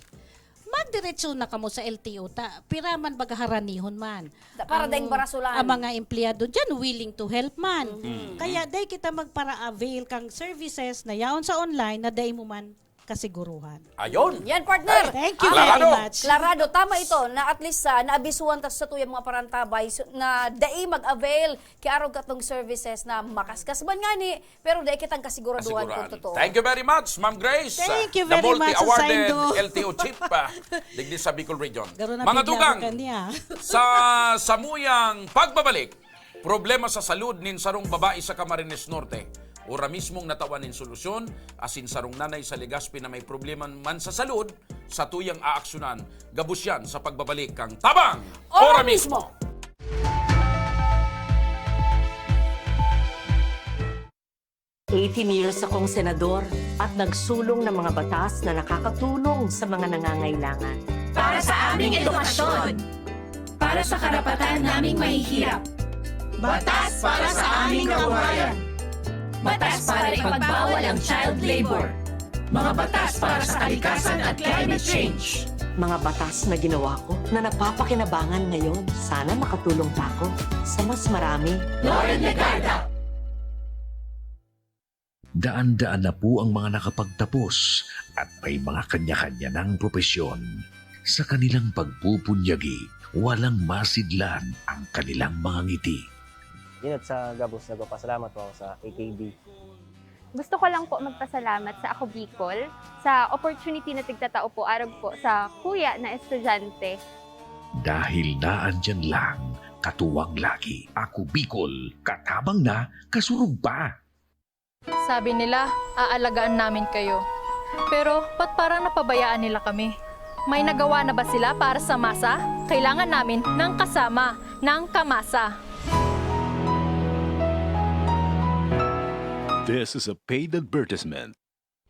Magdiretso na kamo sa L T O ta, piraman baga haranihon man. Da-, para Ang, daing barasulan. Ang mga empleyado dyan, willing to help man. Mm. Kaya dai kita magpara-avail kang services na yaon sa online na dai mo man kasiguruhan. Ayon. Yan, partner. Ay, Thank you very Klarado. Much. Klarado, tama ito, na at least, ah, naabisuhan ta sa tuyang mga parantabay, so, na dai mag-avail kay arog katong services na makaskas man ngani, pero dai kitang kasiguraduhan Kasigurahan. Kung totoo. Thank you very much, Ma'am Grace, Thank you the very much, multi-awarded Saindo. L T O chief, ah, digdi sa Bicol Region. Garo na Mga bigla tugang, ko kanya. Sa samuyang pagbabalik, problema sa salud nin sarong babae sa Camarines Norte. Ora mismong natawan nin solusyon, asin sarong nanay sa Legazpi na may problema man sa salud, sa tuyang aaksyonan. Gabos yan sa pagbabalik kang Tabang Ora Ora Mismo! Mismo! Eighteen years akong senador at nagsulong ng mga batas na nakakatulong sa mga nangangailangan. Para sa aming edukasyon. Para sa karapatan naming mahihirap. Batas para sa aming kabuhayan. Batas para ipagbawal ang child labor. Mga batas para sa kalikasan at climate change. Mga batas na ginawa ko na napapakinabangan ngayon. Sana makatulong pa ako sa mas marami. Loren Legarda. Daan-daan na po ang mga nakapagtapos at may mga kanya-kanya ng propesyon. Sa kanilang pagpupunyagi, walang masidlan ang kanilang mga ngiti. Yun, at sa gabos, nagpapasalamat po ako sa A K B. Gusto ko lang po magpasalamat sa Ako Bicol sa opportunity na tigtatao po arog po sa kuya na estudyante. Dahil naandyan lang, katuwang lagi. Ako Bicol, katabang na, kasurog pa. Sabi nila, "Aalagaan namin kayo." Pero ba't parang napabayaan nila kami? May nagawa na ba sila para sa masa? Kailangan namin ng kasama, ng kamasa. This is a paid advertisement.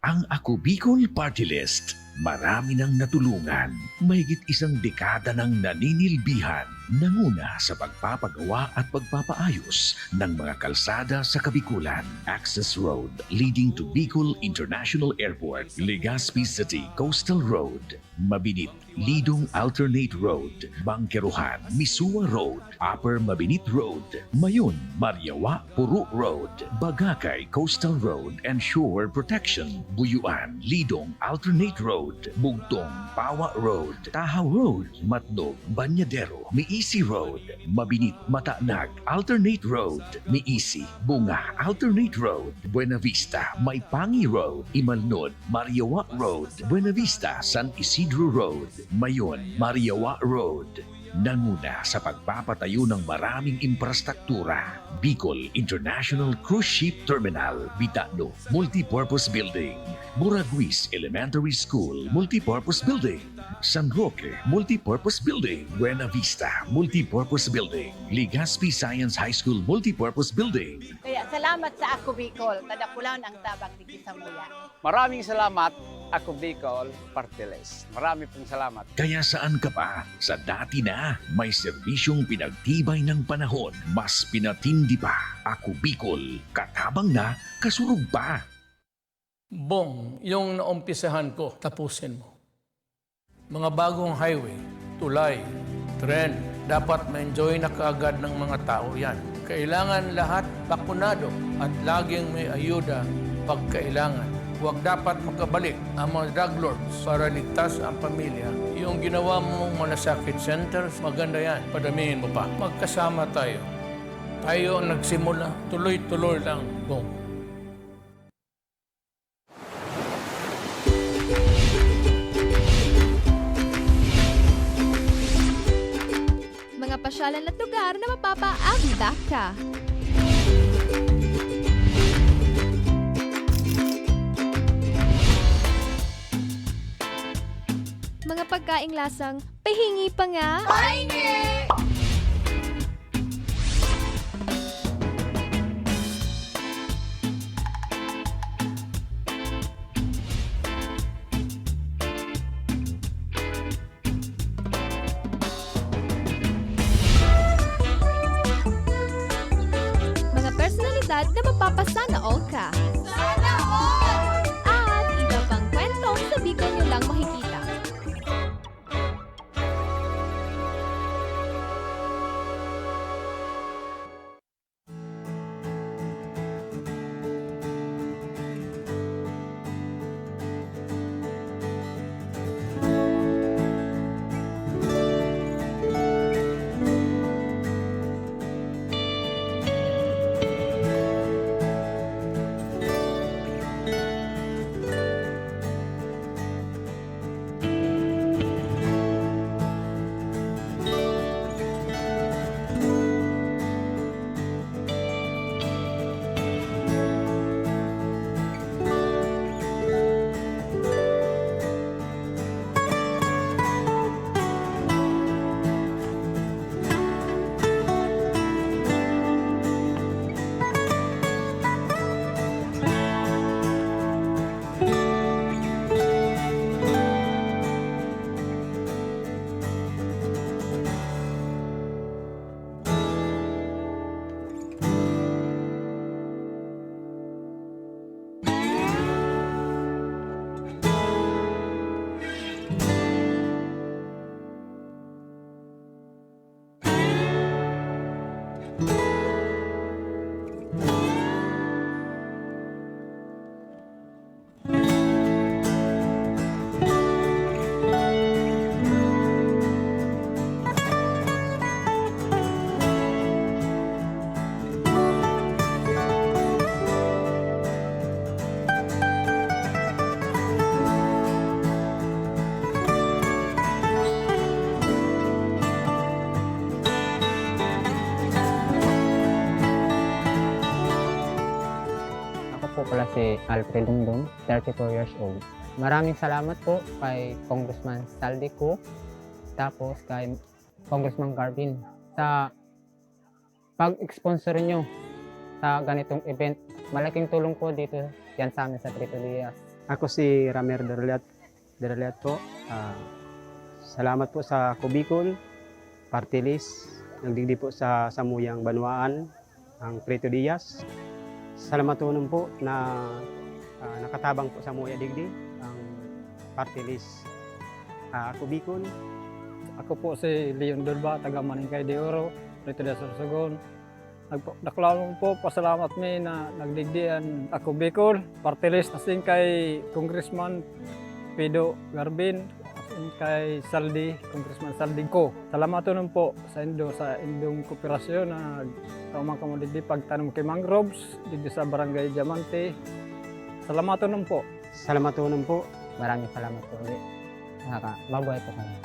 Ang Ako Bicol Party List. Marami nang natulungan, mahigit isang dekada nang naninilbihan, nanguna sa pagpapagawa at pagpapaayos ng mga kalsada sa Kabikulan. Access Road leading to Bicol International Airport, Legazpi City Coastal Road, Mabinit, Lidong Alternate Road, Bangkerohan, Misua Road, Upper Mabinit Road, Mayon, Mariawa, Puro Road, Bagakay Coastal Road and Shore Protection, Buyuan, Lidong Alternate Road, Bugtong, Pawa Road, Tahaw Road, Matnog, Banyadero, Miisi Road, Mabinit, Matanag Alternate Road, Miisi, Bunga Alternate Road, Buenavista, Maipangi Road, Imalnod, Mariawa Road, Buenavista, San Isidro Road, Mayon, Mariawa Road. Nanguna sa pagpapatayo ng maraming imprastruktura, Bicol International Cruise Ship Terminal, Bitano Multipurpose Building, Muraguis Elementary School Multipurpose Building, San Roque Multipurpose Building, Buena Vista Multipurpose Building, Legazpi Science High School Multipurpose Building. Kaya salamat sa Ako Bicol, tadakulan ang tabang digdi samuya. Maraming salamat, Ako Bicol, Party List. Marami pong salamat. Kaya saan ka pa? Sa dati na, may serbisyong pinagtibay ng panahon, mas pinatindi pa. Ako Bicol, katabang na, kasurog pa. Bong, yung naumpisahan ko, tapusin mo. Mga bagong highway, tulay, tren, dapat ma-enjoy na kaagad ng mga tao yan. Kailangan lahat bakunado at laging may ayuda pag kailangan. Huwag dapat makabalik ang mga drug lords para ligtas ang pamilya. Yung ginawa mong malasakit centers, maganda yan. Padamihin mo pa. Magkasama tayo. Tayo ang nagsimula. Tuloy-tuloy lang, Bong. Mga pasyalan at lugar na mapapaabot ka. Mga pagkaing lasang pahingi pa nga. Pahingi! Mga personalidad na mapapasana all ka. Sana all! At iba pang kwentong sa Bicol nyo lang makikita. Ako po pala si Alfred Dungdung, thirty-four years old. Maraming salamat po kay Congressman Saldi Cu, tapos kay Congressman Garvin sa pag-sponsor nyo sa ganitong event. Malaking tulong po dito yan sa amin sa Trito Diaz. Ako si Ramer Dorliat, Daralyat po, ah, salamat po sa Ako Bicol Party List, nagdigdi po sa samuyang banwaan, ang Prieto Diaz. Salamatonon po na, ah, nakatabang po samuya digdi ang Party List, ah, Ako Bicol. Ako po si Leon Durba, taga Maningkay de Oro, Prieto Diaz, Sorsogon. Nagpa-, dakulaon po, pasalamat mi na nagdigdi an Ako Bicol Party List, asin kay Congressman Pido Garbin, asin kay Saldi, Congressman Saldi ko. Salamatonon po sa indo, sa indong kooperasyon na tao man kamo digdi pagtanom ki mangroves, digdi sa Barangay Diamante. Salamatonon po. Salamatonon po. Maraming salamat po ulit. Nakaka-, mabuhay po kayo.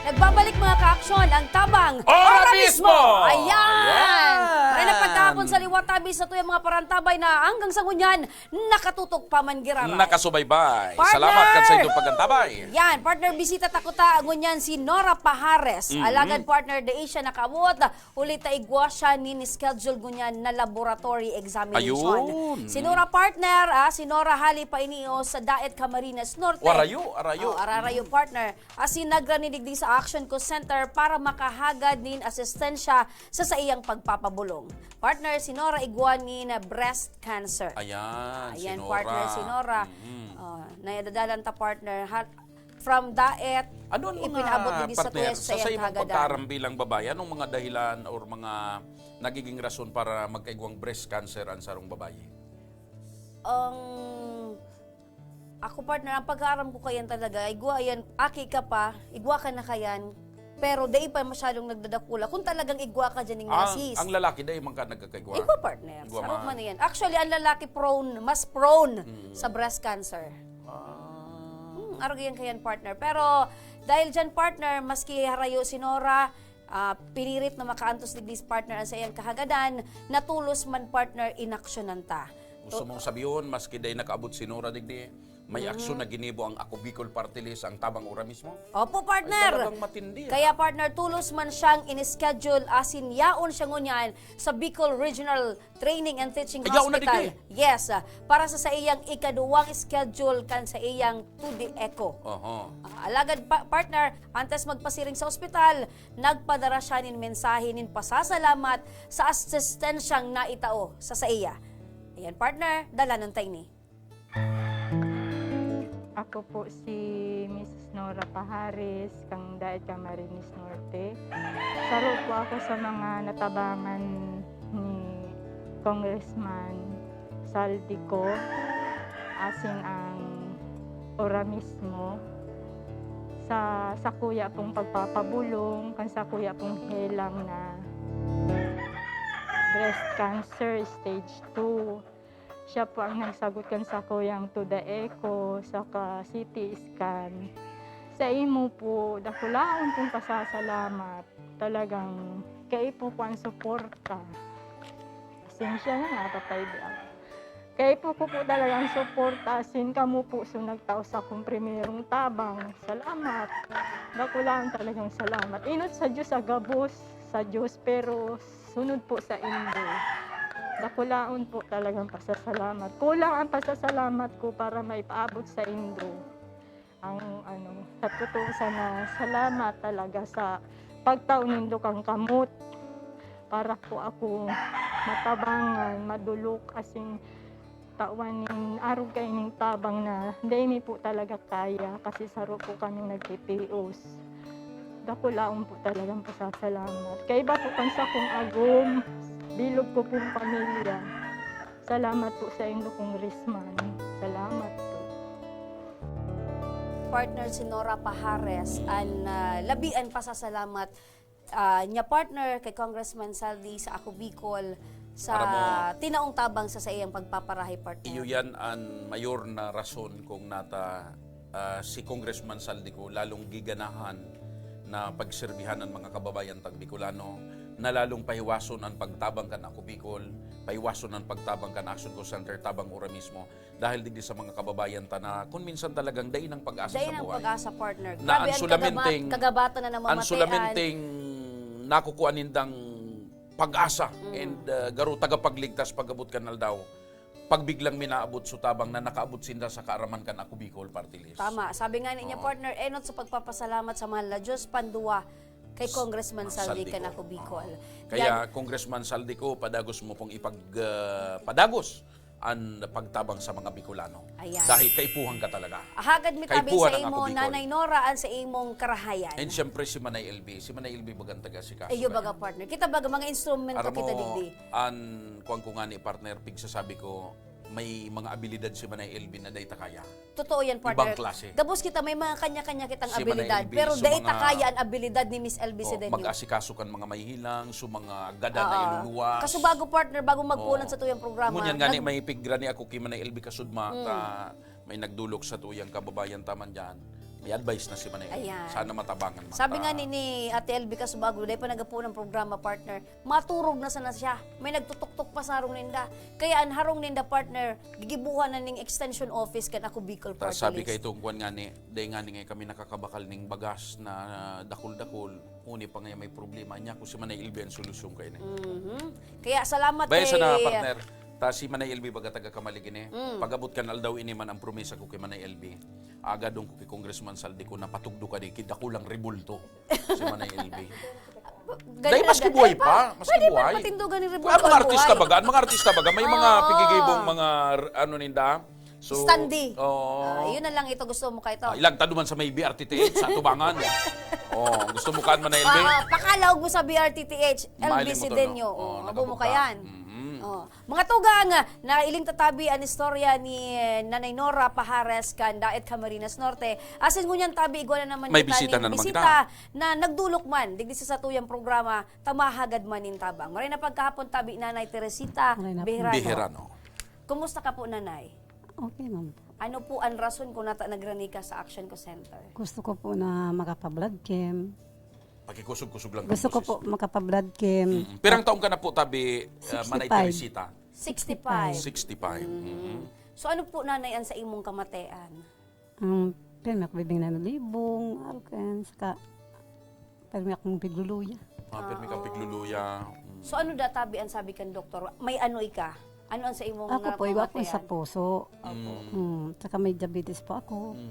Nagbabalik, mga kaaksyon, ang Tabang Ora Mismo! Ayan! Ayan! Kaya na pagkahapon sa liwat tabi sa tuyang mga parantabay na hanggang sa ngunyan, nakatutok pa man giraray. Nakasubaybay. Partner! Salamat kan sa inyong pagkantabay. Yan, partner, bisita ta kuta ngunyan si Nora Pahares. Mhm. Alagad, partner, dai siya nakaabot. Huli ta igwa siya nin schedule ngunyan na laboratory examination. Ayun. Si Nora, partner, ah, si Nora hali pa ini o sa Daet, Camarines Norte. Warayo, arayo. Oh, ararayo, partner. Asin nagra ni digdi sa Action Call Center para makahagad nin asistensya sa saiyang pagpapabolong. Partner, si Nora igwa nin breast cancer. Ayan, si Ayan, Nora. Partner, si Nora. Mhm. Oh, nadadalan ta, partner. Ha-, from Daet, Ano ang mga, ipinaabot digdi sa partner, tuya sa sa saiyang imong kahagadan? Pagkaaram bilang babae, anong mga dahilan or mga nagiging rason para magkaigwang breast cancer ang sarong babae? Ang ako, partner, ang pagkaaram ko kayan talaga, igwa yan, aki ka pa, igwa ka na kayan, pero dai pa masyadong nagdadakula. Kung talagang igwa ka dyan ning Ang, nasis. Ang lalaki, dai man ka nagkakaigwa? Igwa, partner. Igwa Sarap man. Man yan. Actually, ang lalaki prone, mas prone Mm. sa breast cancer. Ah. Hmm, arog yan kayan, partner. Pero dahil dyan, partner, maski harayo si Nora, ah, pinirit na makaantos digdi si partner ang saiyang kahagadan, na tulos man, partner, inaksyonan ta. Gusto To- mong sabihon, maski dai nakaabot si Nora digdi, may Mm. aksyon na ginibo ang Ako Bicol Party List, ang Tabang Ora Mismo? Opo, partner. Ay, talagang matindi, ah. Kaya, partner, tulos man siyang in-schedule, asin yaon siya ngunyan sa Bicol Regional Training and Teaching Ay, yaon na Hospital. Digdi. Yes, ah, para sa saiyang ikaduwang schedule kan saiyang two D echo. Oho. Ah, alagad pa, partner, antes magpasiring sa ospital, nagpadara siya nin mensahe nin pasasalamat sa asistensyang naitao sa saiya. Ayan, partner, dalanon ta ini. Ako po si Missus Nora Pahares, kang Daet, Camarines Norte. Saro po ako sa mga natabangan ni Congressman Saldi Co, asin ang Ora Mismo, sa sakuya pong pagpapabulong kan sakuya pong helang na breast cancer stage two. Siya po ang nagsagot kan sakuyang two D echo saka C T scan. Sa imo po, dakulaon pong pasasalamat. Talagang kaipo po ang suporta. Pasensya na, napapaydi ako. Kaipo ko po talagang suporta, asin kamo po so nagtao sa akong primerong tabang. Salamat. Dakulaon talagang salamat. Enot sa Diyos sa gabos, sa Diyos, pero sunod po sa indo. Dakulaon po talagang pasasalamat. Kulang ang pasasalamat ko para maipaabot sa indo. Ang ano, sa totoo sana, salamat talaga sa pagtao nindo kang kamot para po ako matabangan, madulok, asin tawan nin arog kaining tabang na dai mi po talaga kaya kasi saro po kaming nagtitios. Dakulaon po talagang pasasalamat. Kaiba po kan sakong agom, bilog ko pong pamilya. Salamat po sa indo, Congressman. Salamat po. Partner si Nora Pahares, an, ah, labi an pasasalamat, ah, niya, partner, kay Congressman Saldi sa Ako Bicol, sa Aram mo, tinaong tabang sa saiyang pagpaparahay, partner. Iyo yan an mayor na rason kung nata, ah, si Congressman Saldi Co lalong giganahan na pagserbihan an mga kababayan tang Bicolano, na lalong pahiwason an pagtabang kan Ako Bicol, pahiwason an pagtabang kan Action Call Center tabang ora mismo, dahil digdi sa mga kababayan ta na kun minsan talagang dai nang pag-asa Dai sa nang buhay. pag-asa, partner. Na Grabe ang ang kagabat-, sulaminteng, kagabatan na ang namamatean. sulaminteng nakukuha nindang pag-asa Mm. and, uh, garo tagapagligtas pag-abot kan aldaw. Pagbiglang minaabot so tabang na nakaabot sinda sa kaaraman kan Ako Bicol Party List. Tama. Sabi nga ninyo, Oo. partner, enot sa pagpapasalamat sa mahal na Diyos, pandua kay Congressman Saldi Saldico. Canaco Bicol. Oo. Kaya, Yan. Congressman Saldico, padagos mo pong ipag-, ah, padagos ang pagtabang sa mga Bicolano. Ayan. Dahil kaipuhan ka talaga. Hagad mi tabi Kaipuhan sa ang imo, Ako Bicol. Nanay Nora, ang sa imong karahayan. And siyempre si Manay L B. Si Manay L B bagang taga-asikaso Iyo kaya. baga, partner. Kita baga, mga instrumento Aram kita mo, digdi. an kuwan ko nga ni partner, pigsasabi ko, may mga abilidad si Manay L B na dai ta kaya. Totoo yan, partner. Ibang klase. Gabos kita, may mga kanya-kanya kitang Si Manay abilidad, L B, pero so dai ta mga kaya ang abilidad ni Miss L B Oh, Sedeño. mag-asikaso kan mga mahihilang, so mga gada na Oo. iluluwas. Kaso bago, partner, bago magpunan Oo. sa tuyang programa, Ngunyan nga ni, nag- may pigra ni ako kay Manay L B Kasudma, Mm. ta may nagdulok sa tuyang kababayan ta man dyan. May advice na si Manay L B. Ayan. Sana matabangan man Sabi ta. nga ni, ni Ate L B Kasubago, dai pa nagapuon ang programa, partner, maturog na sana siya. May nagtutuktok pa sa harong ninda. Kaya ang harong ninda, partner, gigibuhan na ning extension office kan Ako Bicol Ta, Party sabi List. kay itong kwan nga ni, dai nga ni nga kami nakakabakal ning bagas na dakul-dakul, huni pa nga may problema niya kung si Manay L B ang solusyon kay ni. Mhm. Kaya salamat Baya kay sana, partner, ta si Manay L B baga taga Camalig ini. Mm. Pag-abot kan aldaw ini man ang promesa ko kay Manay L B. Agadon ko kay Congressman Saldi ko na patugdo ka di, kay dakulang rebulto si Manay L B. Ganda, Dahil maski ganda. buhay Ay, pa, pa, maski pwede pa buhay. patindugan ni Rebulto Ang mga ang artista buhay. baga, ang mga artista baga, may mga Oo. pigigibong mga r-, ano ninda. So, Standee. oo. Ah, yun na lang ito. Gusto mo ka ito? Ah, ilag ta duman sa may B R T T H sa Tubangan. Oh, gusto mo kan Manay L B? Ah, pakalaog mo sa B R T T H, L B Mahiling mo to, Sedeño. no? Oh, Oh, abo mo nakabog ka. kayan. Mhm. Oh. Mga tugang, ah, nailing tatabi an istorya ni, eh, Nanay Nora Pajares kan Daet, Camarines Norte. Asin ngunyan tabi, igwa na naman May kita bisita ning na naman bisita kita. na nagdulok man digdi sa satuyang programa, ta mahagad man nin tabang. Maray na pagkahapon tabi, Nanay Teresita Maray na po. Bejerano. Bejerano. Kumusta ka po, Nanay? Okay naman po. Ano po ang rason kung nata nagrani ka sa Action Call Center? Gusto ko po na makapa-blood chem. Pakikusog-kusog lang Gusto ang ko boses. po makapa-blood chem. Mm. Pirang taon ka na po, tabi, uh, Manay Sixty-five. Teresita? Sixty-five. Sixty-five. Mm. Mm. So, ano po, Nanay, ang sa imong kamatean? Ang pirmi ako bibing na nalibong, alken, saka pirmi akong pigluluya. Ah, pirmi kang Ah. pigluluya. Mm. So, ano da tabi ang sabi kan doktor? May ano ika? Ano ang sa imong Ako na po, iwa po sa kamatean? puso. Opo. Mm. Mm, saka may diabetes po ako. Mhm.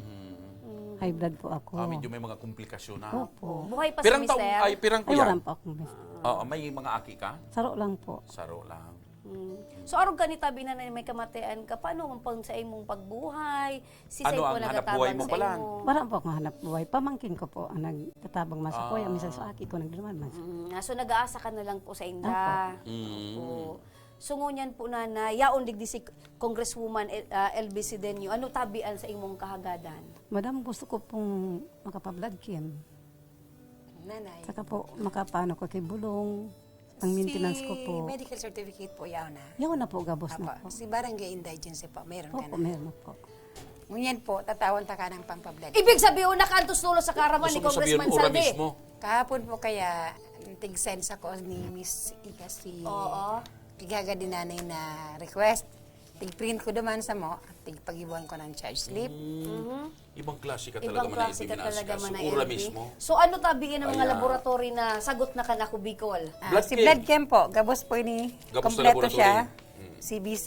Mm. High blood po ako. Ah, medyo may mga komplikasyon na. Opo. Buhay pa si Pirang taong, mister? ay, pirang Ay, kuya? wala pa akong mister. Oo, may mga aki ka? Saro lang po. Saro lang. Mm. So, arog ka ni tabi na, na may kamatean ka, paano ang pang, sa imong pagbuhay? Si Ano Sir po ang hanap buhay nagtatabang mo sa pala? imo? Wala po akong hanap buhay. Pamangkin ko po ang nagtatabang man sa Ah. kuya, minsan sa aki ko, nagduman man. Mm, ah, so nag-aasa ka na lang po sa inda? Opo. Mm. Opo. So, ngunyan po, Nanay, yaon digdi si Congresswoman El-, ah, L B Sedeño. Ano tabi an sa imong kahagadan? Madam, gusto ko pong makapa-blood chem. Nanay. Saka po, makapaano ko kay bulong, ang maintenance ko po. Si medical certificate po, yaon na. Yaon na po, gabos na Apo, po. si barangay indigency po, meron ka Opo, na. meron na po. Ngunyan po, tatawan ta ka ng pampablood. Ibig sabihin, nakaantos tulo sa karaman ni Gusto mo sabihin, Congressman ora Saldi. mismo? Kahapon po kaya, tig-send sa ko ni Miss Ika si Oo. Tigaga di nanay na request. Tig-print ko duman sa mo, tig-pagibuan ko ng charge slip. Mm. Mhm. Ibang klase ka Ibang talaga, Manay klase L B, ka na talaga, asikaso. Manay Ora L B. mismo. So, ano tabi yan ang mga Ayan. laboratory na sagot na kan Ako Bicol? Ah, Blood si chem. Blood chem po, gabos po ini. Gabos na Kompleto laboratory. siya. Mm. C B C,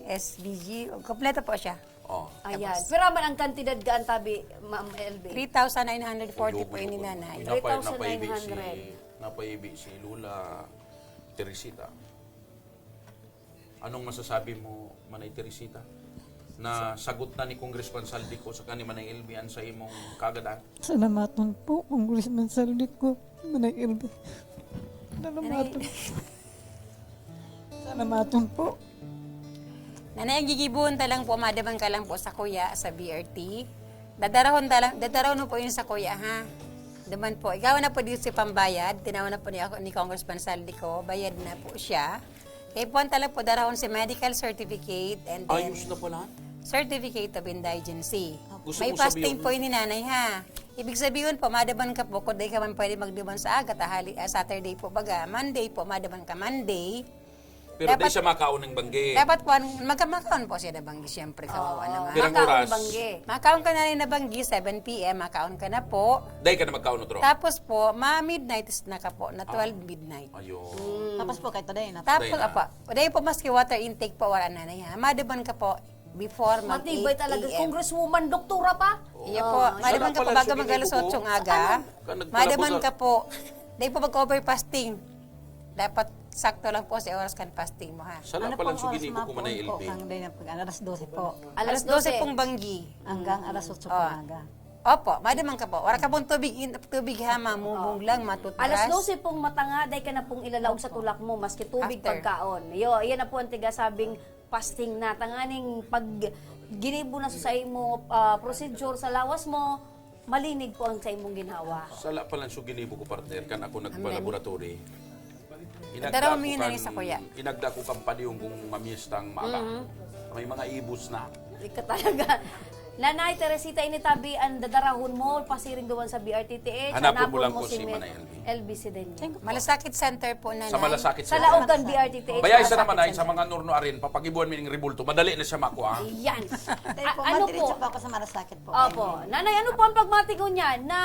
S B G, kompleto po siya. Oh. Ayan. Tapos Pero man ang kantidad gaan tabi, Ma'am L B? Three thousand nine hundred forty po Ayoko ini, yun. Nanay. Napay-, napaibi si, Three thousand nine hundred. napaibi si Lola Teresita. Anong masasabi mo, Manay Teresita? Na sagot na ni Congressman Saldi ko sa kani Manay L B an sa imong kagadan? Salamaton po, Congressman Saldi ko, Manay L B. Salamaton. Nanay. Salamaton po. Nanay, ang gigibuhon ta lang po, madaman ka lang po sa kuya, sa B R T. Dadarahon ta lang, dadarahon mo po yun sa kuya, ha? Duman po. Ikaw na po dito si pambayad. Tinawan na po ni, ako, ni Congressman Saldi ko. Bayad na po siya. Kaya po, ang tala po, darahon si medical certificate and then Ayos na pala. certificate of indigency. Gusto May kong fasting sabihin po yun ni nanay, ha? Ibig sabihin po, maduman ka po, kung di ka man pwede magduman sa aga, tanghali, ah, Saturday po, baga, Monday po, maduman ka, Monday. Pero di Dapat siya makaon ng banggi. Dapat po, an-, magka-, makaon po siya na banggi, siyempre, kawawa Ah. naman. Pirang Makaon oras? banggi. Makaon ka na rin na banggi, seven P M, makaon ka na po. Dai ka na magkaon otro? Tapos po, ma-midnight is na ka po, na twelve Ah. midnight. Ayun. Mm. Tapos po, kahit today na. Tapos, Dai na. apa, dai po maski water intake po, wala na na yan. Maduman ka po, before mag Matibay eight talaga, A M. Congresswoman, doktora pa. Oo. Iya po. Oo, Maduman ka po, pala bago mag-alas otso ng aga. Maduman ka po. Dai po mag-over fasting. Dapat sakto lang po sa oras kan fasting mo, ha? Sala Ano pa lang pong sa oras ginibo ko, mapon Manay po L B. kang day na pag-, alas dose po? Alas Alas dose dose. pong banggi. Hanggang alas otso Oh. ng aga. Opo, maduman ka po. Wala ka pong tubig, in-, tubig ha, mamumog Oo. lang, matutras. Alas dose pong matanga, dai ka na pong ilalaog sa tulak mo, maski tubig, After. pagkaon. Yo, iyan na po ang tiga sabing fasting na. Tanganing pag ginibo na sa imo, ah, procedure sa lawas mo, malinig po ang sa imong ginhawa. Sala pa lang so ginibo ko, partner, kan ako Amen. nagpa-laboratory. Inagda Daraw ko mi na kan, ni sa kuya. inagda ko kan padiyong kung mamiestang maaga. Mhm. May mga ibos na. Ika talaga. Nanay Teresita, ini tabi ang dadarahon mo, pasiring duman sa B R T T H. Hanapon mo Hanapon lang mo po si si Manay L B. L B Sideño. Malasakit Center po, Nanay. Sa Malasakit Sa Center. Laogan, B R T T H, Bayay sa Malasakit naman ay, sa Center. mga Nurno arin, papag-ibuan mi ning rebulto, madali na siya makua. Yan. Dai po, A-, ano madiretso po? po ako sa Malasakit po. Opo. Nanay, ano po ang pagmatigo niya na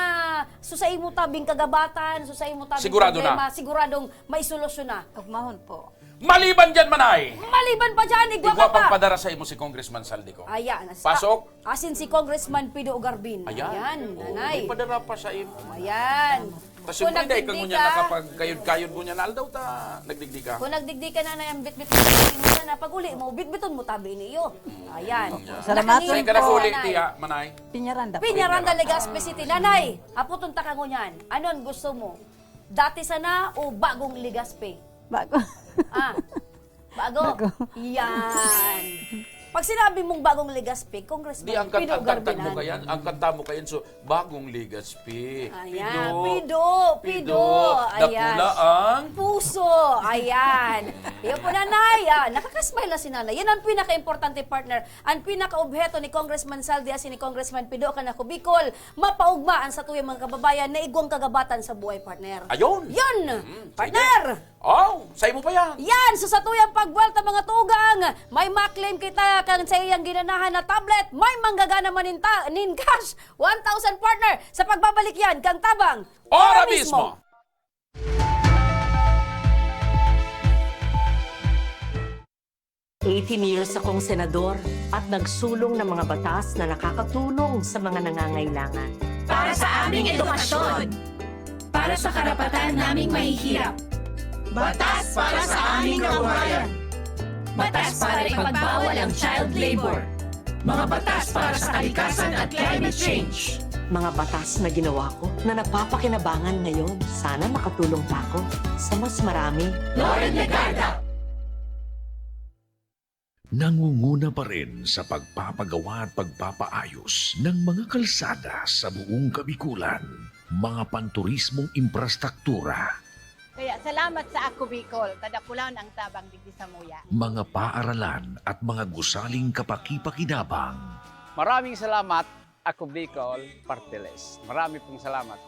so sa imo tabing kagabatan, so sa imo tabing Sigurado na. problema, siguradong may solusyon na? Ugmahon po. Maliban dyan, Manay! Maliban pa dyan, igwa Igwa ka pang pa. padara sa imo si Congressman Zaldy ko. Ayan. As-, Pasok. a-, asin si Congressman Pido Garbin. Ayan. Ayan, Oo, Nanay. may padara pa sa imo. Ayan. Tas Kung siyempre, dai ka ngunyan nagdigdi ka. nakapagkayod-kayod ngunyan na aldaw ta nagdigdi ka. Kung nagdigdi ka, Nanay, ang bitbit mo, sabihin mo sana, pag uli mo, bitbiton mo tabi niyo. Ayan. Ayan. Salamat Nakangin Saan ka po, nag-uli, Nanay. tiya, Manay? Peñaranda po. Peñaranda, Legazpi City. Nanay, aputon ta ka ngunyan. Ano ang gusto mo? Dati sana o bagong Legazpi? Bago. Ah, bago? Bago. Yan. Pag sinabi mong bagong Legazpi, Congressman Di, ang kan-, Pido ang kantang mo Garbinan. kayan, ang kanta mo kayan, so, bagong Legazpi. Ayan, Pido, Pido, Pido. Pido. Ayan. Dakula ang Puso. Ayan. Yan po, Nanay. Ah, nakakasmile na si Nanay. Yan ang pinaka-importante, partner. Ang pinaka-obheto ni Congressman Zaldy at ni Congressman Pido kan Ako Bicol, mapaugma ang satuyang mga kababayan na igwang kagabatan sa buhay, partner. Ayun. Yun, Mm, partner. sige. Oh, sa imo pa yan. Yan, so satuyang pagbuwelta, mga tugang, may ma-claim kita kan sa iyang ginanahan na tablet, may manggagana man nin ta-, nin cash, one thousand, partner, sa pagbabalik yan kang Tabang. Ora mismo. Eighteen years akong senador at nagsulong ng mga batas na nakakatulong sa mga nangangailangan. Para sa aming edukasyon. Para sa karapatan naming mahihirap. Batas para sa aming kabuhayan. Batas para ipagbawal ang child labor. Mga batas para sa kalikasan at climate change. Mga batas na ginawa ko na napapakinabangan ngayon. Sana makatulong pa ako sa mas marami. Loren Legarda. Nangunguna pa rin sa pagpapagawa at pagpapaayos ng mga kalsada sa buong Kabikulan, mga panturismong imprastruktura, Kaya salamat sa Ako Bicol, kadakulan ang tabang digdi samuya. Mga paaralan at mga gusaling kapakipakinabang. Maraming salamat, Ako Bicol Party List. Marami pong salamat.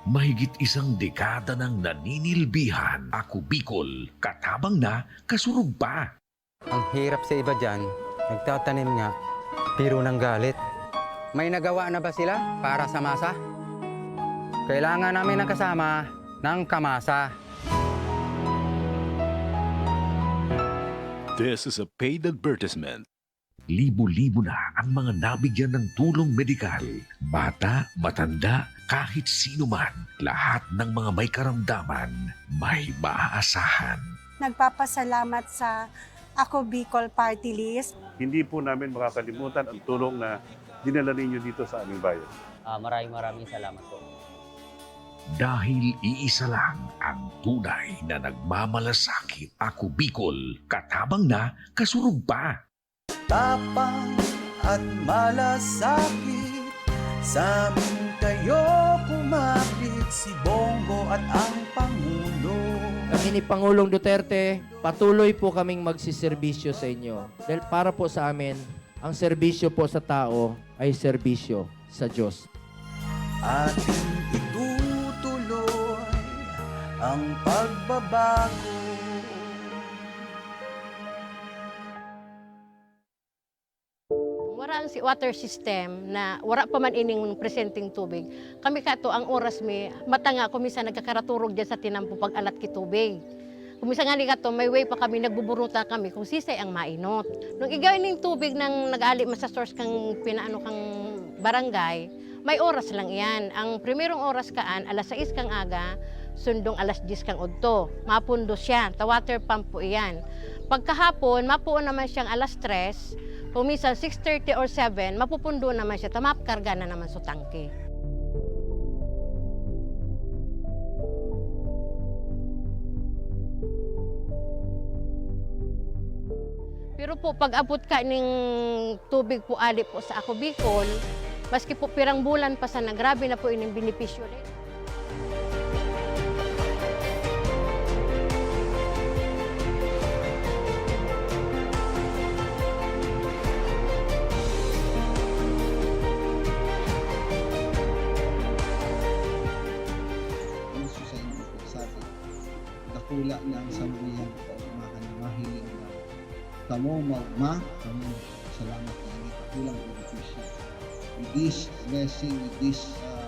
Mahigit isang dekada nang naninilbihan, Ako Bicol, katabang na, kasurog pa. Ang hirap sa iba diyan, nagtatanim nga, pero nanggalit. May nagawa na ba sila para sa masa? Kailangan namin ng kasama ng kamasa. This is a paid advertisement. Libo-libo na ang mga nabigyan ng tulong medikal. Bata, matanda, kahit sino man, lahat ng mga may karamdaman, may maaasahan. Nagpapasalamat sa Ako Bicol Party List. Hindi po namin makakalimutan ang tulong na dinala ninyo dito sa aming bayan. Ah, maraming, maraming salamat po. Dahil iisa lang ang tunay na nagmamalasakit, Ako Bicol, katabang na, kasurog pa. Tapang at malasakit, sa amin kayo kumapit, si Bongo at ang Pangulo. Kami ni Pangulong Duterte, patuloy po kaming magsiserbisyo sa inyo. Dahil para po sa amin, ang serbisyo po sa tao ay serbisyo sa Diyos. Ating itutuloy ang pagbabago. Wara ang si water system na wara pa man ining presenteng tubig. Kami kato, ang oras mi, mata nga ako minsan nagkakaraturog diyan sa tinampo pag-alat ki tubig. Kung minsan nga ni kato, may way pa kami, nagbuburuta kami kung sisay ang mainot. Nung igay ning tubig nang nag-ali man sa source kang pinaano kang barangay, may oras lang iyan. Ang primerong oras kaan, alas sais kang aga, sundong alas diyes kang udto. Mapundo siya, ta water pump po iyan. Pagkahapon, mapuon naman siyang alas tres, kung minsan six thirty or seven, mapupundo naman siya, ta makarga na naman sa tangke. Pero po, pag-abot ka ning tubig po ali po sa Ako Bicol, maski po pirang bulan pa sana, grabe na po ining benepisyo na yun. Gusto sa inyo po, sabi, dakula na ang samuyang kaugmahan na mahiling na kamo maugma, kamo salamat na ini, dakulang benepisyo. With this blessing, with this, ah,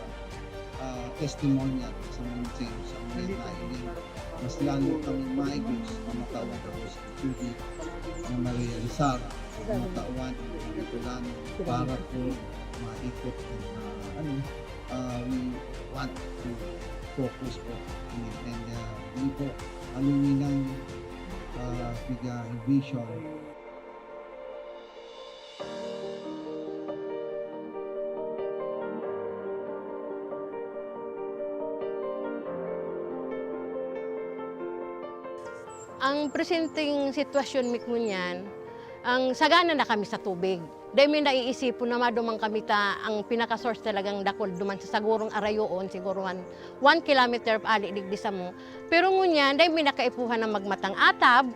ah, testimonial sa mga sa mga nailing, mas lalo kami maigos, mamatawan ako sa tubig na marealisar, mamatawan ang kapitulan para po maikot ang, ah, ano, ah, we want to focus po. And, and, ah, hindi po aluminang, ah, piga vision. Ang presenteng sitwasyon mi ngunyan, ang sagana na kami sa tubig. Dai mi naiisipon na maduman kami ta ang pinaka-source talagang dakul duman sa sagurong arayoon, siguro one, one kilometer ali digdi samo. Pero ngunyan, dai mi na kaipuhan na magmatang atab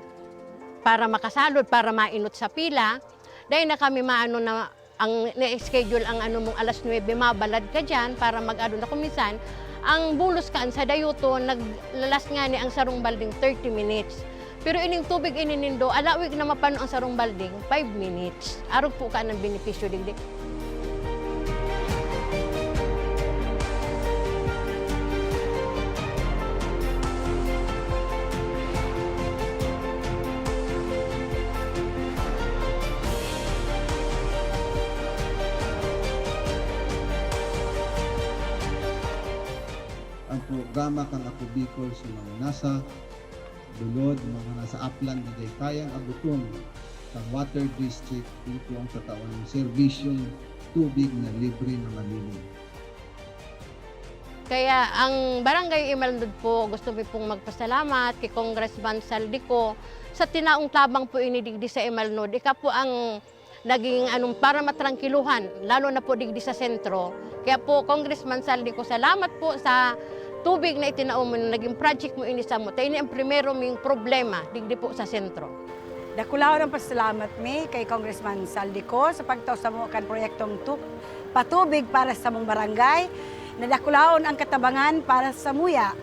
para makasalod, para mainot sa pila. Dai na kami maano na ang na-schedule ang ano mong alas nuebe, mabalad ka diyan para mag-ano na. Kung minsan, ang bulos kaan sa dayuton, naglalas ngani ang sarong balding thirty minutes. Pero ining tubig ini nindo, alawig na mapano ang sarong balding, five minutes. Arog po ka ng benepisyo digdi. Ang programa kan Ako Bicol sa mga nasa lulod, mga nasa aplan na dai kayang abuton kan water district, ito ang tatawan ng serbisyong tubig na libre na malinis. Kaya ang Barangay Imalnod po, gusto mi pong magpasalamat kay Congressman Zaldy Co sa tinaong tabang po ini digdi sa Imalnod. Ika po ang naging anong para matrangkiluhan, lalo na po digdi sa sentro. Kaya po, Congressman Zaldy Co, salamat po sa tubig na itinao mo, na naging project mo ini samo. Ta ini ang primero ming problema digdi po sa sentro. Dakulaon ang pasalamat mi kay Congressman Zaldy Co sa pagtao samo kan proyektong tu-, patubig para sa samong barangay. Nadakulaon ang katabangan para sa samuya.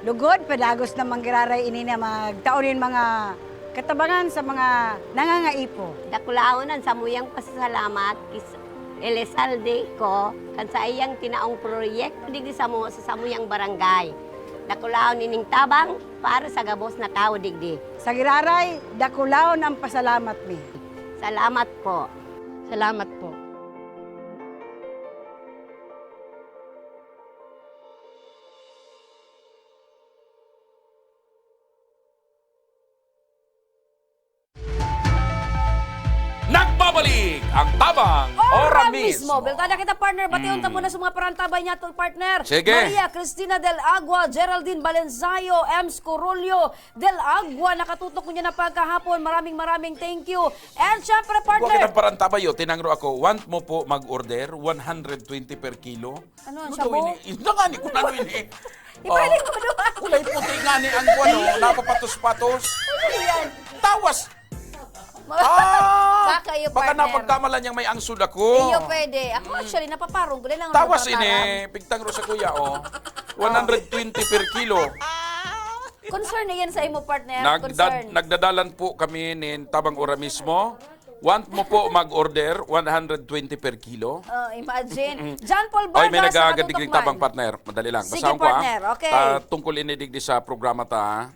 Lugod, padagos na manggiraray ini na magtao nin mga katabangan sa mga nangangaipo. Dakulaon an samuyang pasasalamat ki Elizalde Co kan saiyang tinaong proyekto digdi samo sa samuyang barangay. Dakulaon ining tabang para sa gabos na tawo digdi. Sa giraray, dakulaon ang pasalamat mi. Salamat po. Salamat po. Nagbabalik ang Tabang Ora Ora Mismo. Mismo. Beltada kita, partner. Bation ta Mm. muna sa mga parantabay niya to, partner. Sige. Maria Cristina Del Agua, Geraldine Balensayo, Ems Corolio Del Agua, nakatutok niya na pagkahapon. Maraming, maraming thank you. And syempre, partner. Wa kitang parantabay, oh. Tinangro ako, want mo po mag-order, one hundred twenty per kilo? Ano, ano shabu? Daw ini? Ito nga ni, kung ano ini. Ibalik mo doon. Kulay puti nga ni ang kuwan, oh, napapatos-patos. Ano yan? Tawas. Ah! Baka iyo, Baka partner. napagkamalan niyang may angsod ako. Iyo pwede. Ako actually, napaparong ko lang. Tawas ini, pigtang ro sa kuya, oh. One hundred twenty per kilo. Concern na yan sa imo, partner. Nagdad- Concern. nagdadalan po kami nin tabang ora mismo. Want mo po mag-order, one hundred twenty per kilo? Oh, imagine. John Paul Oy, may Vargas, nagagadigring nakatutok man. Tabang, partner. Madali lang. Sige, Basahon ko, ha? partner. Okay. Ah, tungkol ini digdi sa programa ta,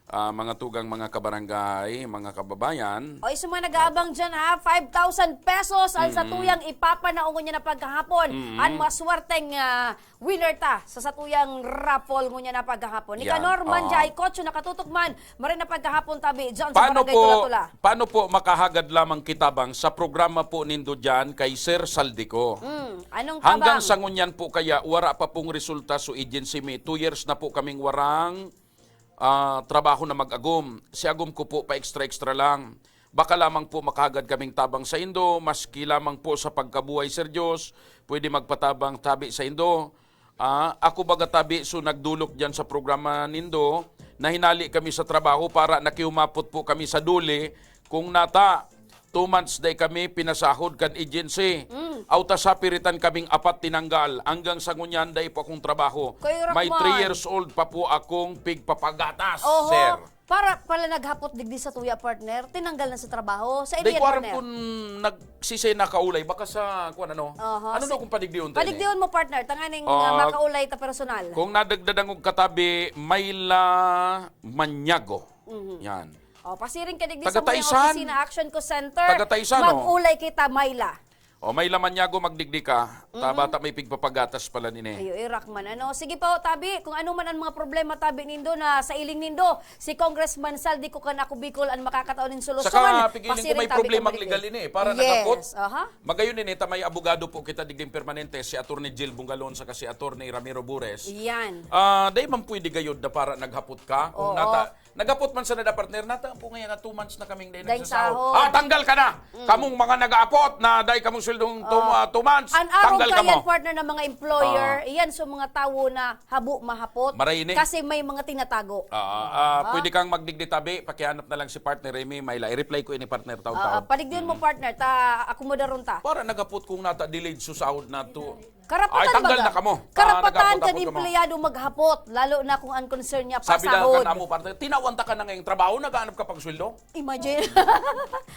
ah, mga tugang mga kabarangay, mga kababayan. Oy, sa mga nag-aabang dyan, ha, five thousand pesos ang Mm. satuyang ipapanaw ngunyan na paghahapon. Mm. Ang maswerteng ah, winner ta sa satuyang raffle ngunyan na paghahapon. Nicanor Yan. Manjay, Oo. Kotso, nakatutok man. Maray na paghahapon tabi dyan sa Paano Barangay po, Tula-Tula. paano po makahagad lamang kitabang sa programa po nindo dyan kay Sir Saldico? Mm, anong Hanggang tabang? Sa ngunyan po kaya, wara pa pong resulta so agency mi. Two years na po kaming warang ah, trabaho na mag-agom. Si agom ko po, pa-extra-extra lang. Baka lamang po makahagad kaming tabang sa indo, maski lamang po sa pagkabuhay, Sir Diyos, pwede magpatabang tabi sa indo. Ah, ako baga tabi, so nagdulok dyan sa programa nindo, nahinali kami sa trabaho para nakiumapot po kami sa duli. Kung nata, two months day kami pinasahod kan agency. Mm. Auta sapiritan kaming apat tinanggal. Hanggang sa ngunyan, day po akong trabaho. Kayo, May Rakman. three years old pa po akong pigpapagatas, Oho. sir. Para pala naghapot digdi sa tuya, partner, tinanggal na sa trabaho. Sa Day iliyan, ko aram partner. Kung nagsisena kaulay, baka sa, kung ano, Oho. ano Si- na kung padigdiyon tayo? Padigdiyon mo, partner. Tanganing Ah, ah, makaulay ta personal. Kung nadagdadan kong katabi, Myla Maniago. Mhm. Yan. O, pasiring ka digdi Taga sa mga Taisan. opisina, Action Call Center. Taga Taisan, oh. Mag-ulay kita, Myla. O, Myla Maniago, magdigdi ka. Ta Mhm. bata may pigpapagatas pala nini. Ayo, irak man. Ano? Sige po, tabi, kung ano man ang mga problema, tabi nindo na sa iling nindo, si Congressman Saldico kan Ako Bicol ang makakatao nin solusyon. Saka, pigiling ko Pasiring may tabi problema kamo legal digdi. ini, eh, para Yes. nagkapot. Aha. Magayon ini, ta may abogado po kita digding permanente, si Attorney Jill Bungalon saka si Attorney Ramiro Bures. Yan. Ah, dai man pwede gayod na para naghapot ka. Kung Oo. nata, naghapot man sana da, partner, nata po ngayon nga two months na kaming dai Dai nagsasahod. sahod. Ah, tanggal ka na! Kamong mga nag-aapot na dai kamong sweldong two, Oo. ah, two months, An arog tanggal kaya, kamo. partner, ng mga employer, Ah. iyan so mga tawo na habo mahapot Maray ini. Kasi may mga tinatago. Ah, ah, pwede kang magdigdi tabi, pakihanap na lang si partner Remy, may la-, i-reply ko ini, partner, Ah, taon-taon. padigdiyon mo, partner, ta akomodaron ta. Para nagapot kung nata delayed so sahod na to. Karapatan Ay, tanggal baga. na kamo. Karapatan Ah, nagapot, kan hapot kamo. empleyado maghapot, lalo na kung ang concern niya Sabi na pasahod. Ka namo, partner, tinawan ta ka na ngayong trabaho, naghahanap ka pagsueldo? Imagine.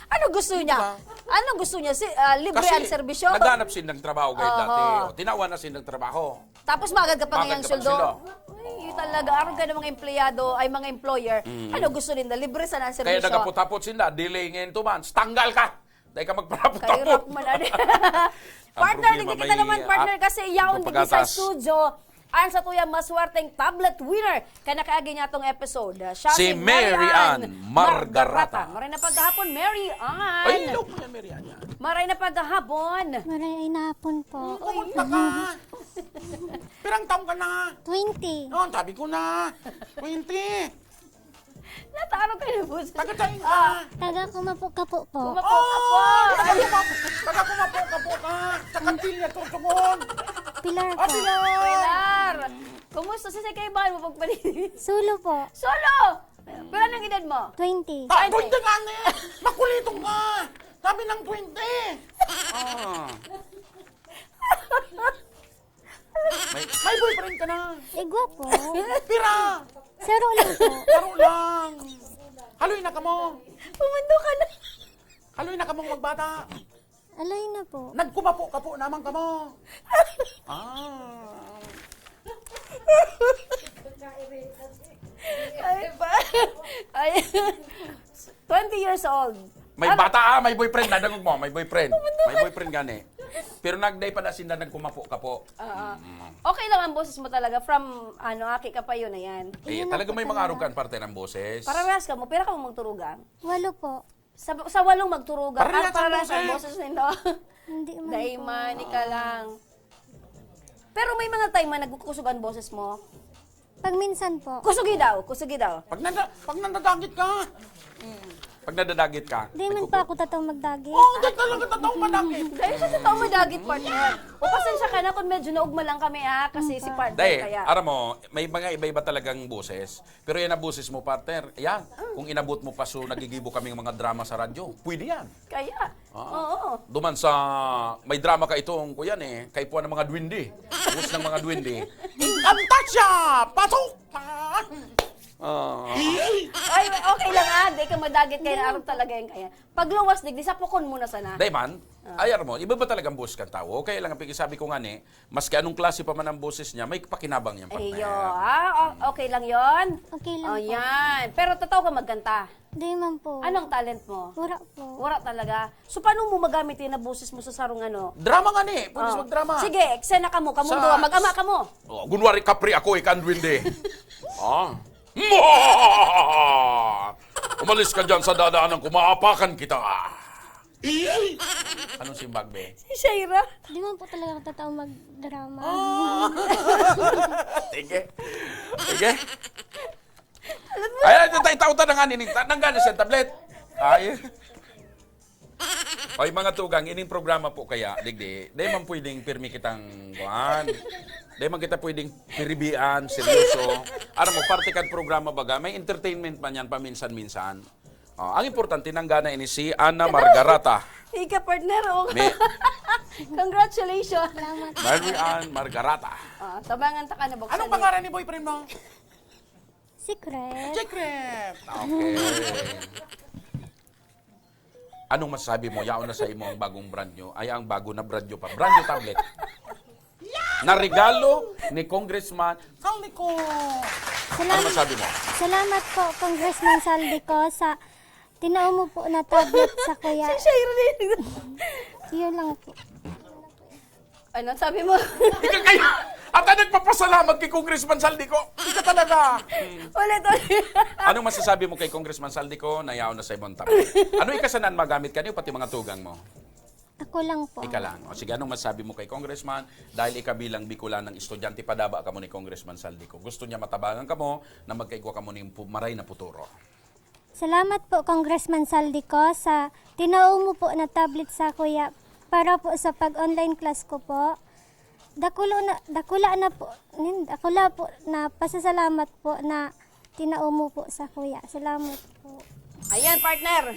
Ano gusto niya? Ano gusto niya? Si, ah, libre Kasi ang serbisyo? naghanap sindang trabaho kayo Oho. dati. O, tinawan na sindang trabaho. Tapos magad ka pa Magad ngayang ka sweldo? pagsueldo. Ay, talaga. Arog ka ng mga empleyado, ay mga employer. Ano gusto nila? Libre sana ang Kaya serbisyo. nagapot-hapot sinda, delay ngayon two months, tanggal ka! Dahil ka magparapot-hapot. Kayo rap man, ano? Ang Partner, problema, kita may, naman, partner, ah, kasi yaon digdi sa pagpapatas. Studio. Ang sa tuya maswerteng tablet winner, kaya nakaagi niya tong episode. Siya Si si Mary Ann Margarata. Maray na paghahapon, Mary Ann. Ay, hello po yan, Mary Ann. Yan. Maray na paghahapon. Maray na hapon po. Uy. Kumusta ka? Pirang taon ka na? Twenty. Noon, sabi ko na. Twenty. Nataro ka na po. Taga saan ka? Taga Kumapo-Kapo po. Kumapo, Oh! kapo. Taga Kumapo, taga Kumapo, Kapo ka. Sa Kantilya, Sorsogon. Pilar Ah, po. Pilar. Pilar, kumusta sa kaibahan mo pagpaligid? Solo po. Solo! Pero anong edad mo? Twenty. Ah, twenty nga ni. Makulitong ka. Sabi ng twenty. Ah. May, may boyfriend ka na. Igwa po. Pira. Saro lang po. Laro lang. Haloy na ka mo. Pumundo ka na. Haloy na ka mong magbata. Alay na po. Nagkumapo-kapo naman ka mo. Ah. Ay, pa. Ay. Twenty years old. May Ano? Bata ah, may boyfriend, nadangog mo, may boyfriend. May boyfriend gani. Pero nagday pa na sinda nagkumapo-kapo. Oo. Okay lang ang boses mo talaga. From, ano, aki ka pa yun, ayan. Eh, Yun talaga ang may mga talaga. arugan parte ng boses. Parehas ka mo. Pira ka mong magturugang? Walo po. Sa, sa walong magturugang. Parehas Ah, parehas ang ang boses. Boses nito. Hindi man Dahil po. man, ika lang. Pero may mga time man nagkukusog ang boses mo. Pag minsan po. Kusugi daw, kusugi daw. Pag nanda, pag nandadagit ka. Pag nadadagit ka, Di man nagkuku- pa ako tatao magdagit. Oo, oh, talaga tatao madagit. Dahil siya tatao madagit, partner. O pasensya ka na kung medyo naugma lang kami ha, kasi si partner Dahil, kaya. Aram mo, may mga iba-iba talagang boses. Pero yan ang boses mo, partner. Yan, kung inabot mo pa, so nagigibo kaming mga drama sa radyo. Pwede yan. Kaya, Ah. oo. Duman sa may drama ka itong, kuyan eh, kay puwan ng mga duwende. Boses ng mga duwende. Encantasia! Pasok! Ah. Ay, okay lang ah. Di ka madagit kaya na araw talaga yan kaya. Pagluwas, digdi, sapukon mo na sana. Dahil man, ay aram mo, iba ba talagang boses kang tao? Kaya lang ang pikisabi ko nga ni, maski anong klase pa man ang boses niya, may pakinabang niyang partner. Iyo, ah, o- okay lang yon. Okay lang Oh, po. Yan. Pero totoo ka magkanta. Di man po. Anong talent mo? Wala po. Wala talaga. So, paano mo magamit yung boses mo sa sarong ano? Drama nga ni, pwede Oh. magdrama. Sige, eksena ka mo. Kamong Sa- duwa, mag-ama ka mo. Oh, gunwari kapri ako, ika ang duwende. Ah. Umalis ka dyan sa dadaanan ko, maapakan kita. Anong simbag, be? Si Shaira. Di man po talaga ako tatao magdrama. Sige. Sige. Ay, ay, tay, tautan na nga nini. Ta- Nanggana siya, tablet. Ay. Oy, mga tugang, ining programa po kaya, digdi, di man pwedeng pirmi kitang, kuan. Di man kita pwedeng piribian, seryoso. Aram mo, parte kan programa baga, may entertainment man yan paminsan-minsan. Oh, ang importante, nanggana ini si Ana Margarata. Ika, partner, oh. May- Congratulations. Salamat. Mary Ann Margarata. Ah, tabangan ta ka na buksan. Anong pangalan ni boyfriend mo? Secret. Secret! Okay. Anong masasabi mo? Yaon na sa imo ang bagong brand nyo. Ay, ang bago na brand nyo pa. Brand nyo tablet. Na regalo ni Congressman Saldico. Ano Salamat, masabi mo? salamat po, Congressman Saldico, sa tinao mo po na tablet sa kuya. Si Shaira din. Yun lang po. Ano sabi mo? Ika kaya, at ang nagpapasalamat kay Congressman Saldico. Ika talaga. Ulit, ulit. Anong masasabi mo kay Congressman Saldico na yaon na sa ibang tablet? Ano ikasanan magamit kaniyo, pati mga tugang mo? Ako lang po. Ika lang. O sige, anong masasabi mo kay Congressman? Dahil ika bilang Bicolanang estudyante, padaba kamo ni Congressman Saldico. Gusto niya matabangan kamo na magkaigwa kamo ning pu- maray na puturo. Salamat po, Congressman Saldico, sa tinao mo po na tablet sa kuya para po sa pag-online class ko po. Dakulo na, dakula na po, nin, dakula po na pasasalamat po na tinao mo po sa kuya. Salamat po. Ayan, partner.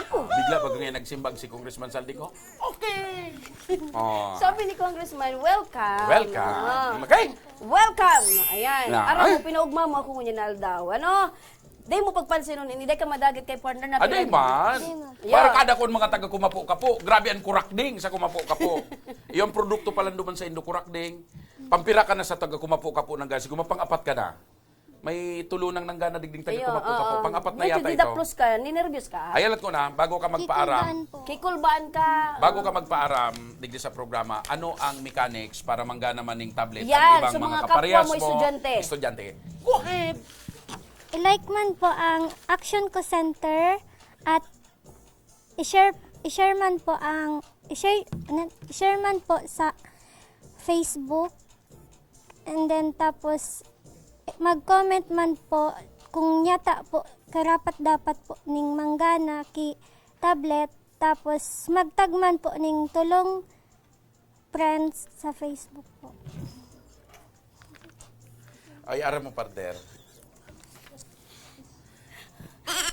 Bigla ba ngayon nagsimbag si Congressman Saldico? Okay! Oh. Sabi ni Congressman, welcome. Welcome. Ah. Okay. Welcome. Ayan. Na, Aram mo, ay. pinaugma mo ako ngunyan na aldaw. Ano? Di mo pagpansinon, hindi ka madagit kay partner na Aday pinag- man. Yeah. Para kada kon mga taga Kumapo-Kapo. Grabe ang kurakding sa Kumapo-Kapo. Yung produkto pala duman sa Indo Kurakding. Pampira ka na sa taga Kumapo-Kapo ng gasi. Kumapang-apat ka na. May tulunang nanggana digding taga Ayo, Kumapo-Kapo. oo. Pang-apat na Medyo yata ito. didaplos ka, ninervyos ka. Ayalat ko na, bago ka magpaaram. Kikulbaan po. Kikulbaan ka. Bago ka magpaaram, digdi sa programa, ano ang mechanics para manggana man ning tablet? Yan, Ang ibang sa mga kaparehas kapwa mo mo, estudyante. Estudyante. Go ahead! I-like man po ang Action Ko Center at i-share, i-share man po ang i-share, ano, i-share man po sa Facebook, and then tapos mag-comment man po kung nyata po karapat dapat po ning manggana ki tablet, tapos magtag man po ning tulong friends sa Facebook po. Ay, aram mo, partner.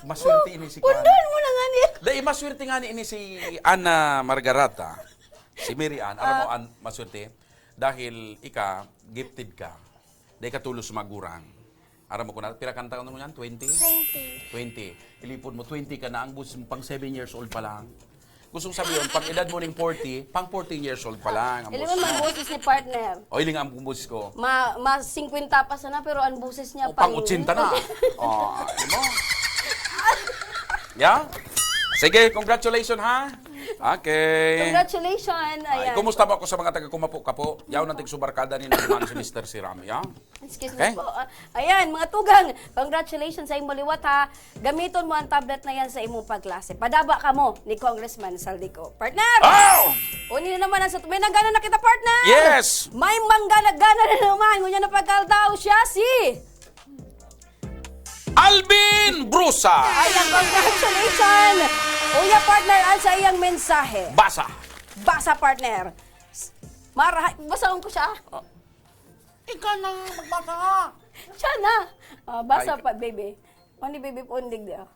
Maswerte ini si Pundan mo na nga niya. Dahil maswerte nga ni ini si Ana Margarata. Si Mary Ann. Aram mo, Ann, maswerte. Dahil ika, gifted ka. Dahil ka tulos magurang. Aram mo ko na, pira kanta ko yan? twenty? Twenty. Twenty. Ilipod mo, twenty ka na, ang boses mo pang seven years old pa lang. Gustong sabihin, pag edad mo ning forty, pang fourteen years old pa lang ang Ilan boses man mo. Boses ni partner? O, iling ang boses ko. Ma, ma singkwenta pa sana pero ang boses niya O, pang otsenta na. O, di mo? Yeah? Sige, congratulations ha. Okay. Congratulations. Ay, Ayan. kumusta mo ako sa mga taga Kumapo-Kapo? Yaw nang tigsubarkada ni naman si Mister Siram, ya? Excuse Okay. me po. Ah, ayan, mga tugang, congratulations sa imong liwat ha. Gamiton mo ang tablet na yan sa imong pagklase. Padaba ka mo ni Congressman Saldico. Partner! Oh! Uni na naman ang sa may nanggana na kita, partner! Yes! May manggana-gana na naman. Ngunyan na pagkaldaw siya si... Alvin Brusa! Ayan, congratulations! Chan! Uya, partner, an saiyang mensahe. Basa. Basa, partner. S-, marahay, basahon ko siya? Oh. Ikaw nang magbasa. Siya na. Oh, basa Ay. pa, baby. O, ni baby po, hindi, di, oh.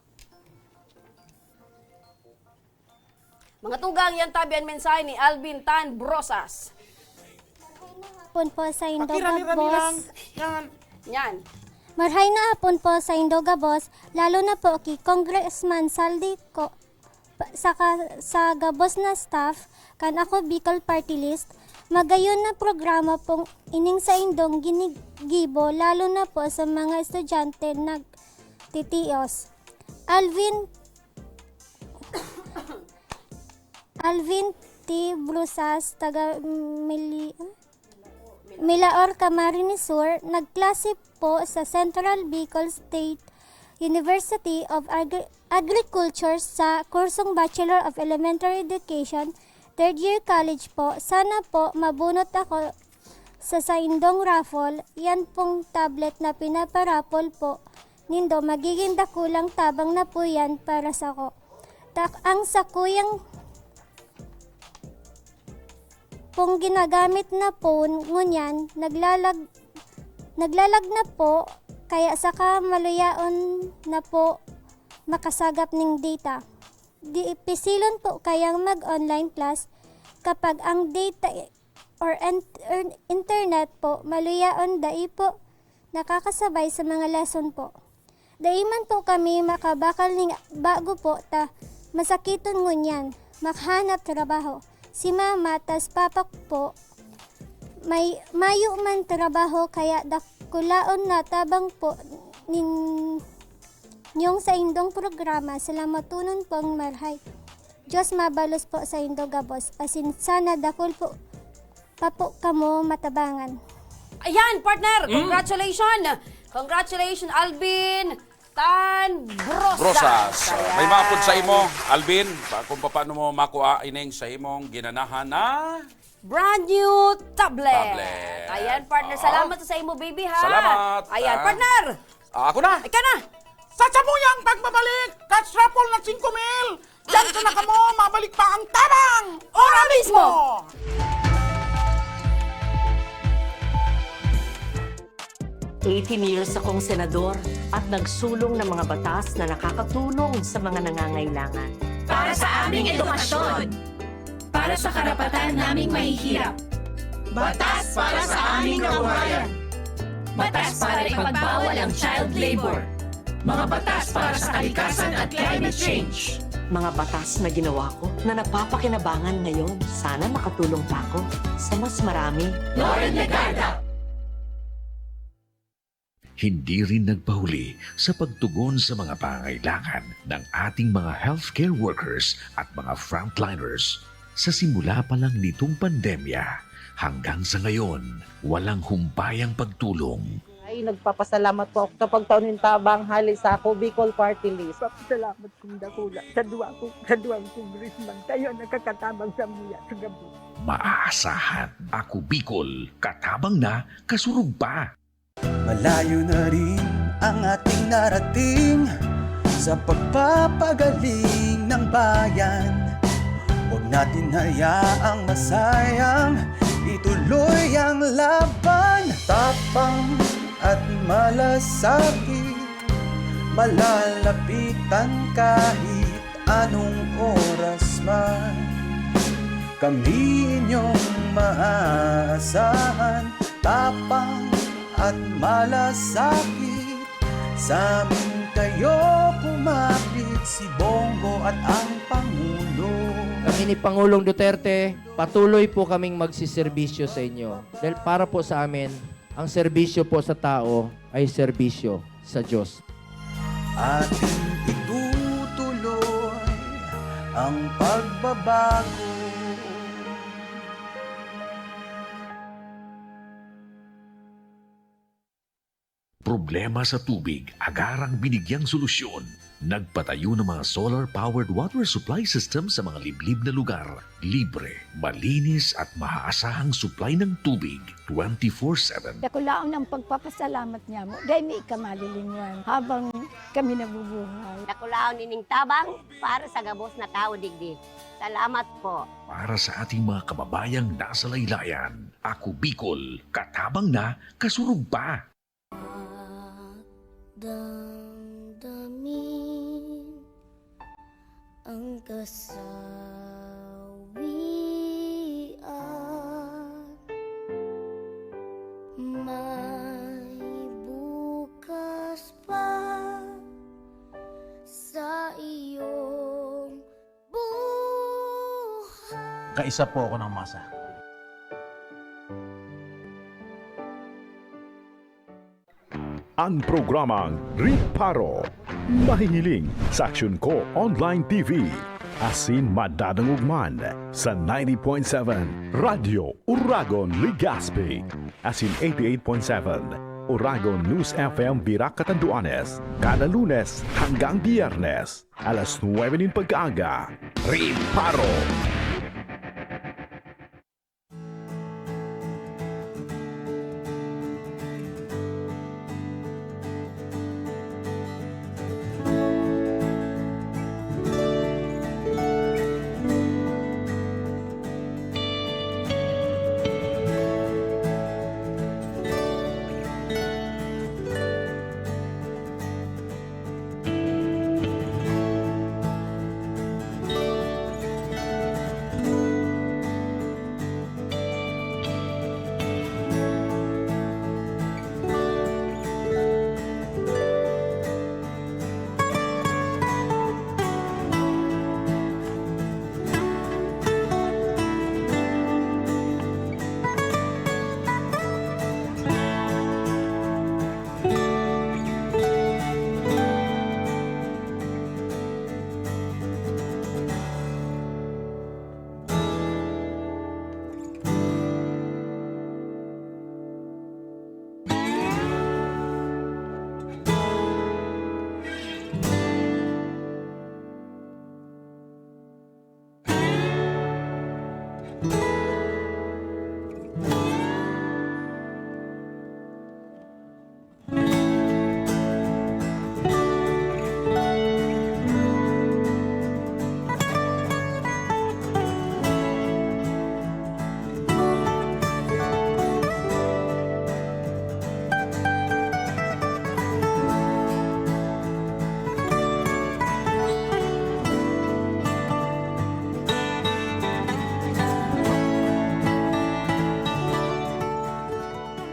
Mga tugang, yan tabi an mensahe ni Alvin Tan Brosas. Hapon po sa Indo Pakirani-rani lang. Gabos. Yan. Yan. Marhay na hapon po sa Indo Gabos, lalo na po kay Congressman Saldi ko, pa, saka sa gabos na staff kan Ako Bicol Party List. Magayon na programa pong ining saindong ginigibo, lalo na po sa mga estudyante nagtitios. Alvin Alvin T. Brusas, taga Mili-, Milaor, Camarines Sur, nagklase po sa Central Bicol State University of Agri-, Agriculture sa kursong Bachelor of Elementary Education, third year college po. Sana po mabunot ako sa saindong raffle. Yan pong tablet na pinaparaffle po nindo, magiging dakulang tabang na po yan para sako. Tak-, ang sakuyang pong ginagamit na phone ngunyan, naglalag-, naglalag na po, kaya saka maluyaon na po makasagap ning data. Dipisilon po kayang mag-online class kapag ang data or en-, er-, internet po maluyaon, dai po nakakasabay sa mga lesson po. Dai man po kami makabakal ning bago po ta masakiton ngunyan makahanap trabaho. Si mama tas papa po may, mayo man trabaho, kaya dakulaon na tabang po nin-, ninyong saindong programa. Salamaton po an marhay. Diyos mabalos po saindo gabos, asin sana dakul po pa po kamo matabangan. Ayan, partner! Mm. Congratulations! Congratulations, Alvin Tan Brosas. Brosas. Ayan. May maapod sa imo, Alvin, pa, kung paano mo makua ining sa imong ginanahan na brand new tablet. Tablet. Ayan, partner. Oo. Salamat sa imo, baby, ha? Salamat, Ayan, ha? Partner. Ah, ako na. Ika na. Sa samuyang pagbabalik, cash raffle na singko mil. Diyan ka na kamo, mabalik pa ang tabang! Ora mismo! Eighteen years akong senador at nagsulong ng mga batas na nakakatulong sa mga nangangailangan. Para sa aming edukasyon. Para sa karapatan naming mahihirap. Batas para sa aming kabuhayan. Batas para ipagbawal ang child labor. Mga batas para sa kalikasan at climate change. Mga batas na ginawa ko na napapakinabangan ngayon. Sana makatulong pa ako sa mas marami. Loren Legarda. Hindi rin nagpahuli sa pagtugon sa mga pangangailangan ng ating mga healthcare workers at mga frontliners. Sa simula pa lang nitong pandemya, hanggang sa ngayon, walang humpay ang pagtulong. Ay, nagpapasalamat po ako sa pagtao nin tabang hali sa Ako Bicol Party List. Nagpapasalamat kong dakula sa duwa ko, sa duwang congressman. Kayo ang nakakatabang sa mga sa gabi. Maaasahan, Ako Bicol, katabang na, kasurog pa. Malayo na rin ang ating narating sa pagpapagaling ng bayan. Huwag natin hayaang masayang, ituloy ang laban. Tapang at malasakit, malalapitan kahit anong oras man. Kami inyong maaasahan, tapang at malasakit. Sa amin kayo kumapit, si Bongo at ang Pangulo. Kami ni Pangulong Duterte, patuloy po kaming magsiserbisyo sa inyo. Dahil para po sa amin, ang serbisyo po sa tao ay serbisyo sa Diyos. Ating itutuloy ang pagbabago. Problema sa tubig, agarang binigyang solusyon. Nagpatayo ng mga solar-powered water supply system sa mga liblib na lugar. Libre, malinis at mahaasahang supply ng tubig twenty-four seven. Dakulaon ang pagpapasalamat niya mo, dahil may ikamalilingwan habang kami nabubuhay. Dakulaon ining tabang para sa gabos na tao digdi. Salamat po. Para sa ating mga kababayang nasa laylayan, Ako Bicol, katabang na, kasurog pa. At damdamin ang kasawian. May bukas pa sa iyong buhay. Kaisa po ako ng masa. Ang programang Riparo, mahihiling sa Aksyon Ko Online T V, asin madadangog man sa ninety point seven Radyo Uragon, Legazpi, asin eighty-eight point seven Uragon News F M Virac, Catanduanes, kada Lunes hanggang Biyernes, alas nuebe nin pagkaaga. Riparo.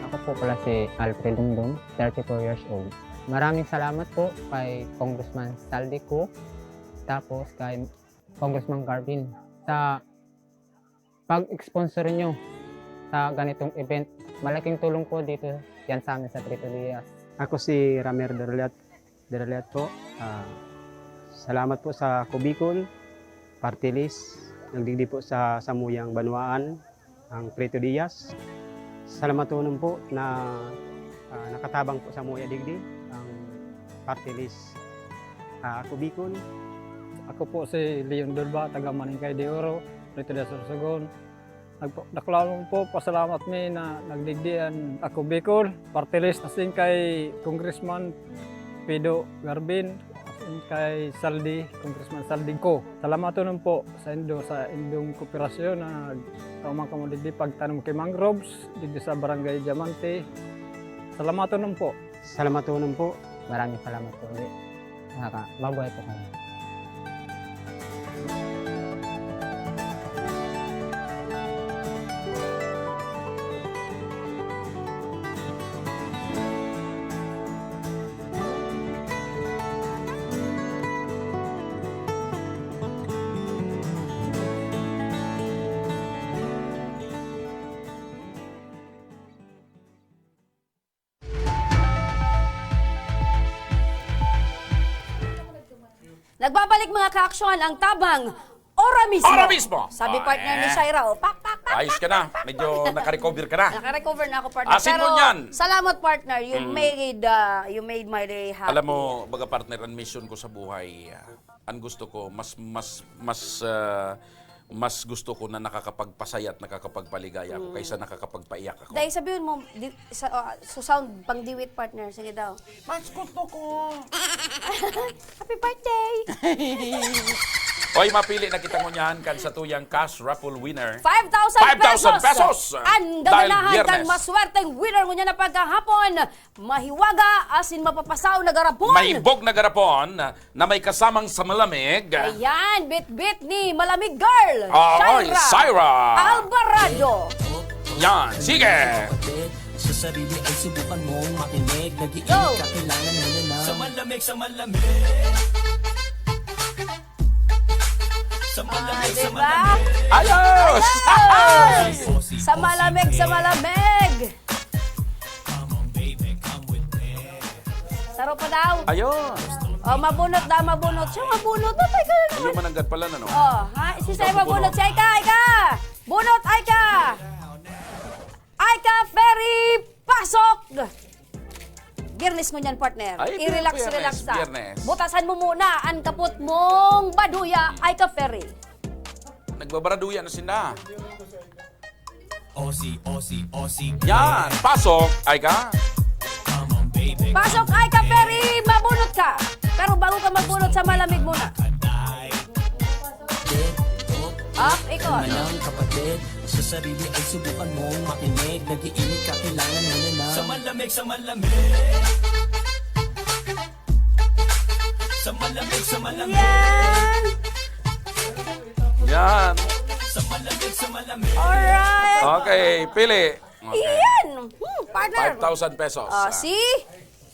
Ako po pala si Alfred Dungdung, thirty-four years old. Maraming salamat po kay Congressman Saldi Co, tapos kay Congressman Garvin sa pag-sponsor nyo sa ganitong event. Malaking tulong po dito yan sa amin sa Prieto Diaz. Ako si Ramer Deraliat, Deraliat po. Ah, salamat po sa Ako Bicol Party List. Nagdigdi po sa samuyang banwaan ang Prieto Diaz. Salamatonon po na, ah, nakatabang po samuya digdi ang Party List, ah, Ako Bicol. Ako po si Leon Durba, taga Maningkay de Oro, Prieto Diaz, Sorsogon. Nagpa-, dakulaon po, pasalamat mi na nagdigdi an Ako Bicol Party List, asin kay Congressman Pido Garvin, asin kay Saldi, Congressman Saldi Co. Salamatonon po saindo sa indong kooperasyon na nagtao man kamo digdi pagtanom ki mangroves digdi sa Barangay Diamante. Salamatonon po. Salamatonon po. Maraming salamat po ulit. Nakaka-, mabuhay po kayo. Nagbabalik, mga kaaksyon, ang tabang, ora mismo. Ora mismo. Sabi, oh, partner ni, eh, Shaira, oh, pak, pak, pak. Ayos ka na. Medyo nakarecover ka na. Nakarecover na ako, partner. Asin mo Pero niyan. salamat, partner. You Mm. made, uh, you made my day happy. Alam mo, baga, partner, ang mission ko sa buhay, ah, ang gusto ko, mas, mas, mas, ah, mas gusto ko na nakakapagpasaya at nakakapagpaligaya ako Mm. kaysa nakakapagpaiyak ako. Dahil sabihin mo, di, sa, ah, sa sound, pang diwit, partner. Sige daw. Mas gusto ko. Happy birthday! Hoy, mapili na kita ngunyan kan satuyang cash raffle winner. Five thousand Five thousand pesos! pesos! Ang Dahil gaganahan kan Biyernes. maswerteng winner ngunyan na pagkahapon, mahiwaga asin mapapasaw na garapon. Maibog na garapon na may kasamang sa malamig. Ayan, bit-bit ni Malamig Girl, Oy, Shaira Shaira. Alvarado. Yan, sige. Sa sarili ay subukan mong makinig. Nag-iinit Go! ka, kailangan mo na na. Sa malamig, sa malamig. Sa malamig, Ah, sa diba? malamig. Ayos! Ayos! Sa malamig, sa malamig. Come on, baby, come with me. Saro pa daw. Ayos! Oh, mabunot daw, mabunot. Siya mabunot. Patay ka na naman. Yung mananggad pala na, no? Oh, ha? Si Ikaw Sai mabunot. mabunot. Si Aika, Aika! Bunot, Aika! Aika Ferry, pasok! Biyernes ngunyan, partner. Ay, I-relax, Biyernes, relax ta. Biyernes. Butasan mo muna an kapot mong baduya, Aika Ferry. Nagbabaraduya na sinda. Osi, osi, osi. Yan, pasok, Aika. Come on, baby. Pasok, Aika Ferry, mabunot ka. Pero bago ka magbunot, sa malamig muna. Up, ikot. Manang kapatid, sa sarili ay subukan mong makinig. Nag-iinit ka, kailangan mo na na. Sa malamig, sa malamig. Sa malamig, sa malamig. Yan. Yan. Sa malamig, sa malamig. Alright. Okay, pili. Okay. Yan. Hmm, partner. Five thousand pesos. Ah, Ah. see?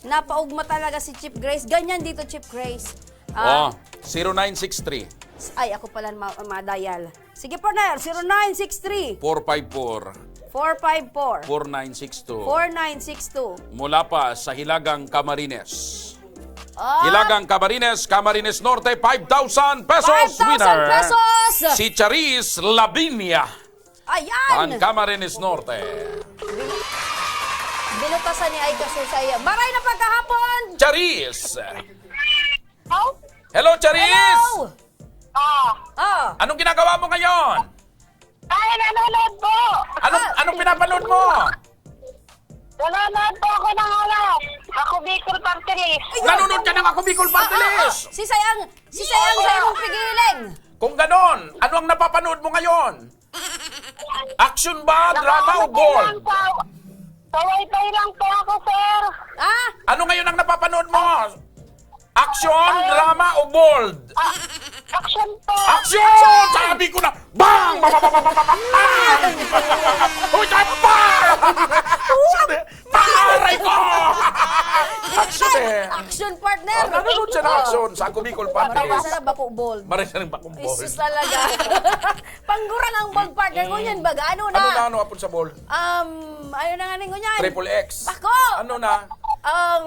Napaugma talaga si Chief Grace. Ganyan dito, Chief Grace. Ah, Oh, zero nine six three. Ay, ako pala ma-, ma-dial. Sige, partner, zero nine six three. Four five four. Four five four. Four nine six two. Four nine six two. Mula pa sa Hilagang Camarines. Ah. Hilagang Camarines, Camarines Norte, five thousand pesos Five thousand winner. pesos. Si Charis Lavinia. Ayan. Ang Camarines Norte. Binutasan ni Aika Susaya. Maray na pagkahapon. Charis. Oh? Hello, Charis! Hello! Ah. Ah. Anong ginagawa mo ngayon? Ay, nanonood po! Anong, Ah. anong pinapanood mo? Nanonood po ako ng ano, Ako Bicol Party List. Ayun. Nanonood ka ng Ako Bicol Party Ah, ah, ah. List? Si Sayang, si Sayang, Oo. Sayang mong pigilan. Kung ganon, ano ang napapanood mo ngayon? Action ba, drama o Nanonood bold? lang po. Sa wifi lang po ako, sir. Ah? Ano ngayon ang napapanood mo? Action, Ay. drama o bold? Ah, action po. Action! Action! Sabi ko na, bang! Bang! Bang! Bang! Bang! Bang! Bang! Uy, bang! Action eh! Aray ko! Action eh! Action, partner. Ah, nanonood siya ng Oo. action sa Ako Bicol Party Marami List. sana bako bold. Maray siya ng bakong Ay, bold. sus talaga. Panggurang ang bold, partner. Mm. Ngunyan baga, ano na? Ano na, ano apon sa bold? Um, ano na nga ni ngunyan? Triple X. Bako! Ano na? Um,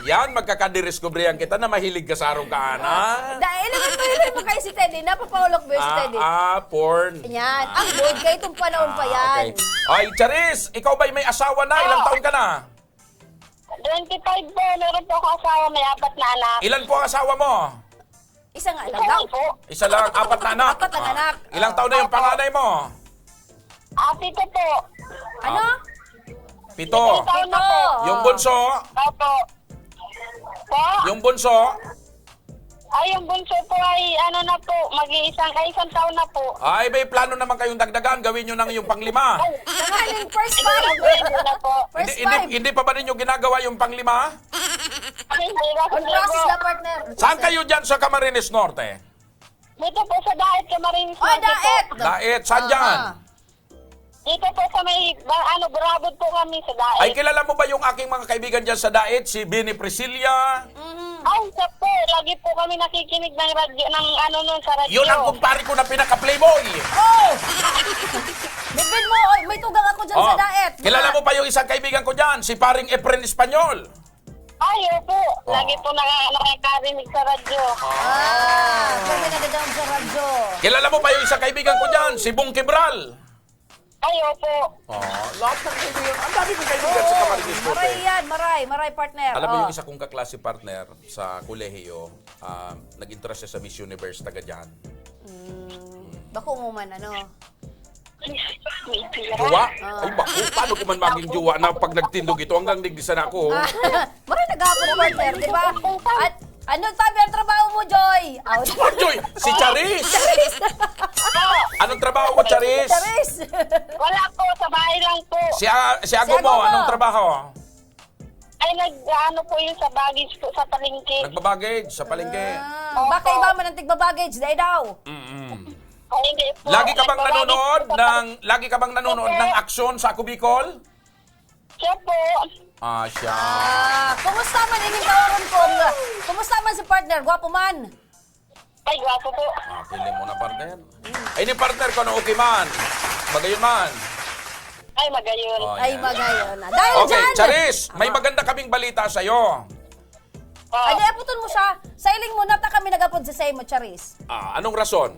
Yan, magkakadiriskubrihan kita na mahilig ka sa arog ka, ana. Ah, dahil naman mahilig mo kay si Teddy, napapaulok mo si Ah, Teddy. ah, porn. Yan. Ah. Ang bold kay itong panahon pa Ah, yan. okay. Ay, Charis, ikaw ba'y may asawa na? Ilang Oo. taon ka na? Twenty-five po. Meron po ako asawa, may apat na anak. Ilan po ang asawa mo? Isa nga lang Isa daw. lang po. Isa lang, apat na anak. Apat na Ah. anak. Ilang taon na yung Opo. panganay mo? Ah, pito po. Ano? Ah, pito. Pitong taon na po. Pito. Yung bunso? Opo. Po? Yung bunso? Ay, yung bunso po ay ano na po, mag-iisang, ay, isang taon na po. Ay, may plano naman kayong dagdagan. Gawin nyo nang yung panglima. Ay, Tanganing first hindi five. na po, hindi na po. First Hindi, hindi, five. hindi pa ba ninyo ginagawa yung panglima? Ay, hindi na po. On process na, partner. Saan kayo dyan sa Camarines Norte? Dito po sa Daet, Camarines Oh, Norte po. Daet. Daet, saan Ah, dyan? ah. Dito po sa may, ba, ano, Burabod po kami sa Daet. Ay, kilala mo ba yung aking mga kaibigan dyan sa Daet? Si Benny Priscilla? Mhm. Ay, siya po. Lagi po kami nakikinig ng radyo, ng ano nun, sa radyo. Yun ang kumpare ko na pinaka-playboy. Oh! Bibin mo, oy, may tugang ako dyan Oh, sa Daet. kilala Mga mo pa yung isang kaibigan ko dyan, si paring Efren Espanyol? Ay, opo. Oh. Lagi po naka-, nakakarinig sa radyo. Ah, kami nagdadaan sa radyo. Kilala mo pa yung isang kaibigan ko dyan, si Bong Kibral? Ay, opo. Oh, lahat ng kaibigan. Ang dami kong kaibigan sa Camarines Norte. Maray yan, maray, maray, partner. Alam mo Oh. yung isa kong kaklase partner sa kolehiyo, ah, nag-interest siya sa Miss Universe, taga dyan. Mm, bako mo man, ano? Jowa? Ah. Ay, bako. Paano ko man maging jowa na pag nagtindog ito hanggang digdi sana ako? Ah, maray naghapon, partner, di ba? At ano tabi ang trabaho mo, Joy? Out. Joy, si Charis. Anong trabaho mo, Charis? Charis. Wala po, sa bahay lang po. Si, ah, si Si Ago mo, Ago mo. anong trabaho? Ay, nag-ano po yun sa baggage po, sa palengke. Nagbabaggage sa palengke. Ah, Opo. baka iba man ang tigbabaggage, dai daw. Mm-mm. Ay, hindi po. Lagi ka bang Nagbabaggage nanonood po sa ng, lagi ka bang nanonood Hindi. ng aksyon sa Ako Bicol? Siya po. Ah, siya. Ah, kumusta man ining kaoron ko? Kumusta man si partner? Gwapo man? Ay, gwapo po. Ah, pili mo na, partner. Ay, ni partner ko, ano, okay man? Bagayon man? Ay, magayon. Oh, Ay, yan. magayon na. Dahil Okay, dyan, Charis, may Ah. maganda kaming balita sa'yo. Ah. Adi, aputon mo siya. Sailing mo, nata kami nag-apod sa saimo, Charis. Ah, anong rason?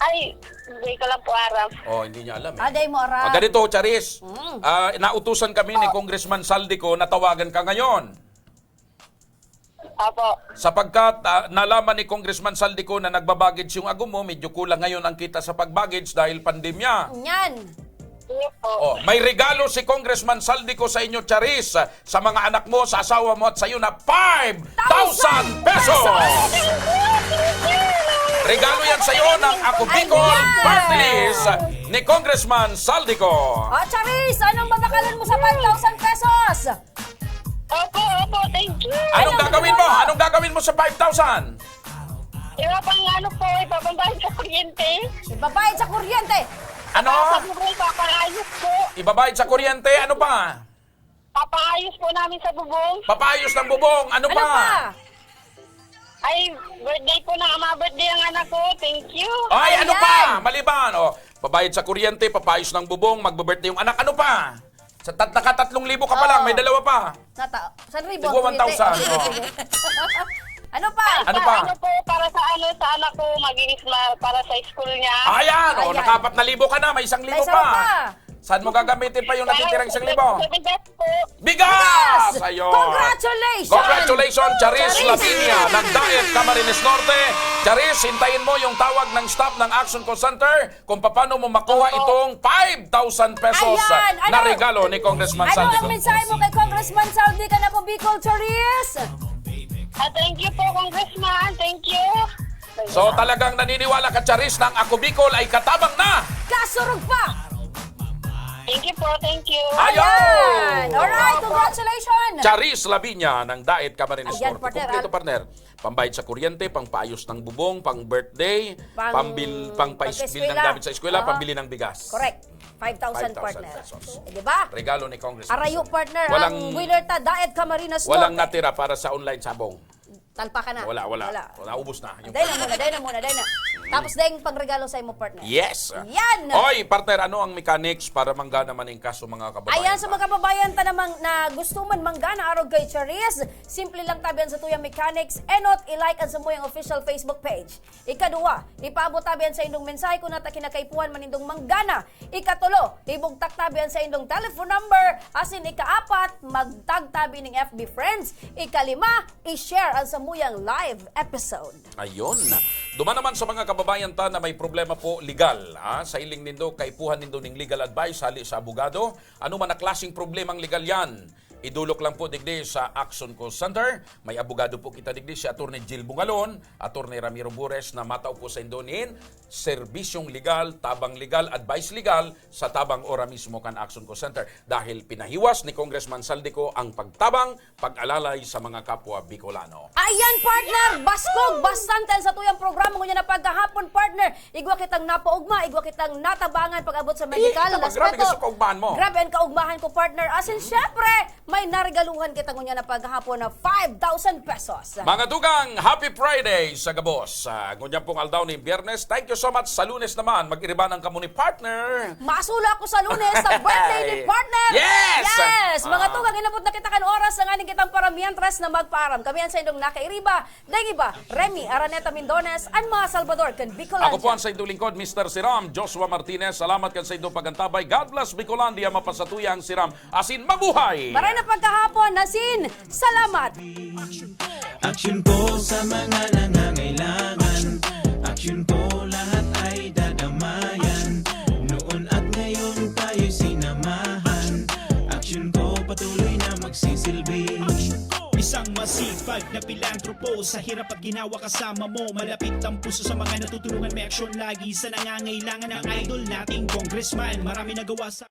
Ay, hindi ko lang po aram. Oh, hindi niya alam eh. Ah, dai mo aram. Ah, ganito, Charis. Mm. Ah, nautusan kami ni Oh. Congressman Saldico na tawagan ka ngayon. Apo. Sapagkat, ah, nalaman ni Congressman Saldico na nagbabaggage yung ago mo, medyo kulang ngayon ang kita sa pag-baggage dahil pandemya. Yan. Sige po. Oh, may regalo si Congressman Saldico sa inyo, Charis, sa mga anak mo, sa asawa mo at sa iyo na five thousand pesos. Thank you, thank you. Regalo yan sa iyo ng Ako Bicol Ayan. Party List ni Congressman Saldico. Oh, Charis, anong babakalan mo sa five thousand pesos? Opo, opo, thank you. Anong Anong gagawin mo? gagawin mo? Anong gagawin mo sa five thousand? Iba pang ano po, ipapambayad sa kuryente. Ibabayad sa kuryente. Ano? Sa bubong, papaayos po. Ibabayad sa kuryente, ano pa? Papaayos po namin sa bubong. Papaayos ng bubong, ano Ano pa? pa? Ay, birthday po na, mga birthday ang anak ko. Thank you. Ay, ano Ayan. pa? Maliban, oh, pabayad sa kuryente, papaayos ng bubong, magbe-birthday yung anak. Ano pa? Sa tat-, nakatatlong libo ka pa lang, may Oh. dalawa pa. Nata-, san ribo Tigwa ang kuryente? one thousand, oh. Ano pa? Ano pa? Ano po, para sa ano, sa anak ko, mag-iisma-, para sa school niya. Ayan, oh, Ayan. nakapat na libo ka na, may isang May libo isa pa. pa. Saan mo gagamitin pa yung Para natitirang sa isang libo? sa bigas po. Bigas! Bigas! Ayun. Congratulations! Congratulations, Charis Charis! Lavinia ng Daet, Camarines Norte. Charis, hintayin mo yung tawag ng staff ng Action Call Center kung paano mo makuha Opo. itong five thousand pesos Ayan! na Ano? regalo ni Congressman Ano Saldi ang ko. mensahe mo kay Congressman Saldi ka na po, Bicol Charis? Ah, thank you po, Congressman. Thank you. So, talagang naniniwala ka, Charis, na ang Ako Bicol ay katabang na. Kasurog pa! Thank you po, thank you. Ayun! Ayan! Alright, congratulations! Charis Lavinia ng Daet, Camarines Ayan, Norte. partner, Kompleto, al- partner. Pambayad sa kuryente, pangpaayos ng bubong, pang birthday, Pang pambil-, pangpais-, pagka-eskwela. bill ng gamit sa eskwela, Oo. pambili ng bigas. Correct. Five thousand, Five thousand partner. pesos. Eh, di ba? Regalo ni Congressman Arayo, Saldi. partner, Walang ang winner ta, Daet Camarines Walang Norte. natira para sa online sabong. Talpa ka na. Wala, wala. Wala. Wala, ubos na. Yung Dahil na muna, dahil na muna, dahil na. Tapos dahil pangregalo sa imo, partner. Yes. Yan! Oy, partner, ano ang mechanics para manggana man ang kaso, mga kababayan Ayan, sa ta? mga kababayan ta namang na gusto man manggana arog kay Charis, simple lang tabi ang sa tuyang mechanics. Enot, i-like ang sa muyang official Facebook page. Ikaduwa, ipaabot tabi ang sa indong mensahe kung nata kinakaipuhan man indong manggana. Ikatulo, ibugtak tabi ang sa indong telephone number. Asin ikaapat, magtag tabi ning F B friends. Ikalima, i-share ang samuyang live episode. Ayun. Duman naman sa mga kababayan ta na may problema po legal, ha? Sa iling nindo, kaipuhan nindo ning legal advice hali sa abogado. Ano man na klaseng problemang legal yan, idulok lang po digdi sa Action Call Center. May abogado po kita digdi, si Attorney Jill Bungalon, Attorney Ramiro Bures, na matao po sa indo nin serbisyong legal, tabang legal, advice legal sa tabang ora mismo kan Action Call Center. Dahil pinahiwas ni Congressman Saldico ang pagtabang, pag-alalay sa mga kapwa Bicolano. Ayan, partner! Baskog! Bastante ang satuyang programa ngunyan na pagkahapon, partner. Igwa kitang napaugma, igwa kitang natabangan pag-abot sa Eh, medical naman, grabe aspeto. ka sa kaugmahan mo. Grabe ang kaugmahan ko, partner. Asin, syempre, May naregaluhan kita ngunyan na paghapon na five thousand pesos. Mga tugang, happy Friday sa gabos. Ah, ngunyan pong aldaw ni Biyernes. Thank you so much. Sa Lunes naman, mag-iriba ng kamo ni partner. Masulo ako sa Lunes sa birthday ni partner. Yes! Yes! Mga Ah. tugang, inabot na kita kan oras na nganing kitang para mientras na magpaaram. Kami ang sa inyong nakairiba. Dahil iba, Remy Araneta Mindones, an mga Salvador kan Bicolandia. Ako po ang sa inyong lingkod, Mister Siram, Joshua Martinez. Salamat kan sa inyong pagantabay. God bless Bicolandia, mapasatuya ang Siram. Asin mabuhay! Maray na pagkahapon, asin salamat! Aksyon po sa mga nangangailangan. Aksyon po, lahat ay dadamayan. Noon at ngayon tayo'y sinamahan. Aksyon po, patuloy na magsisilbi. Isang masipag na pilantropo. Sa hirap at ginawa kasama mo. Malapit ang puso sa mga natutulungan. May aksyon lagi sa nangangailangan. Ang idol nating congressman, marami nagawa sa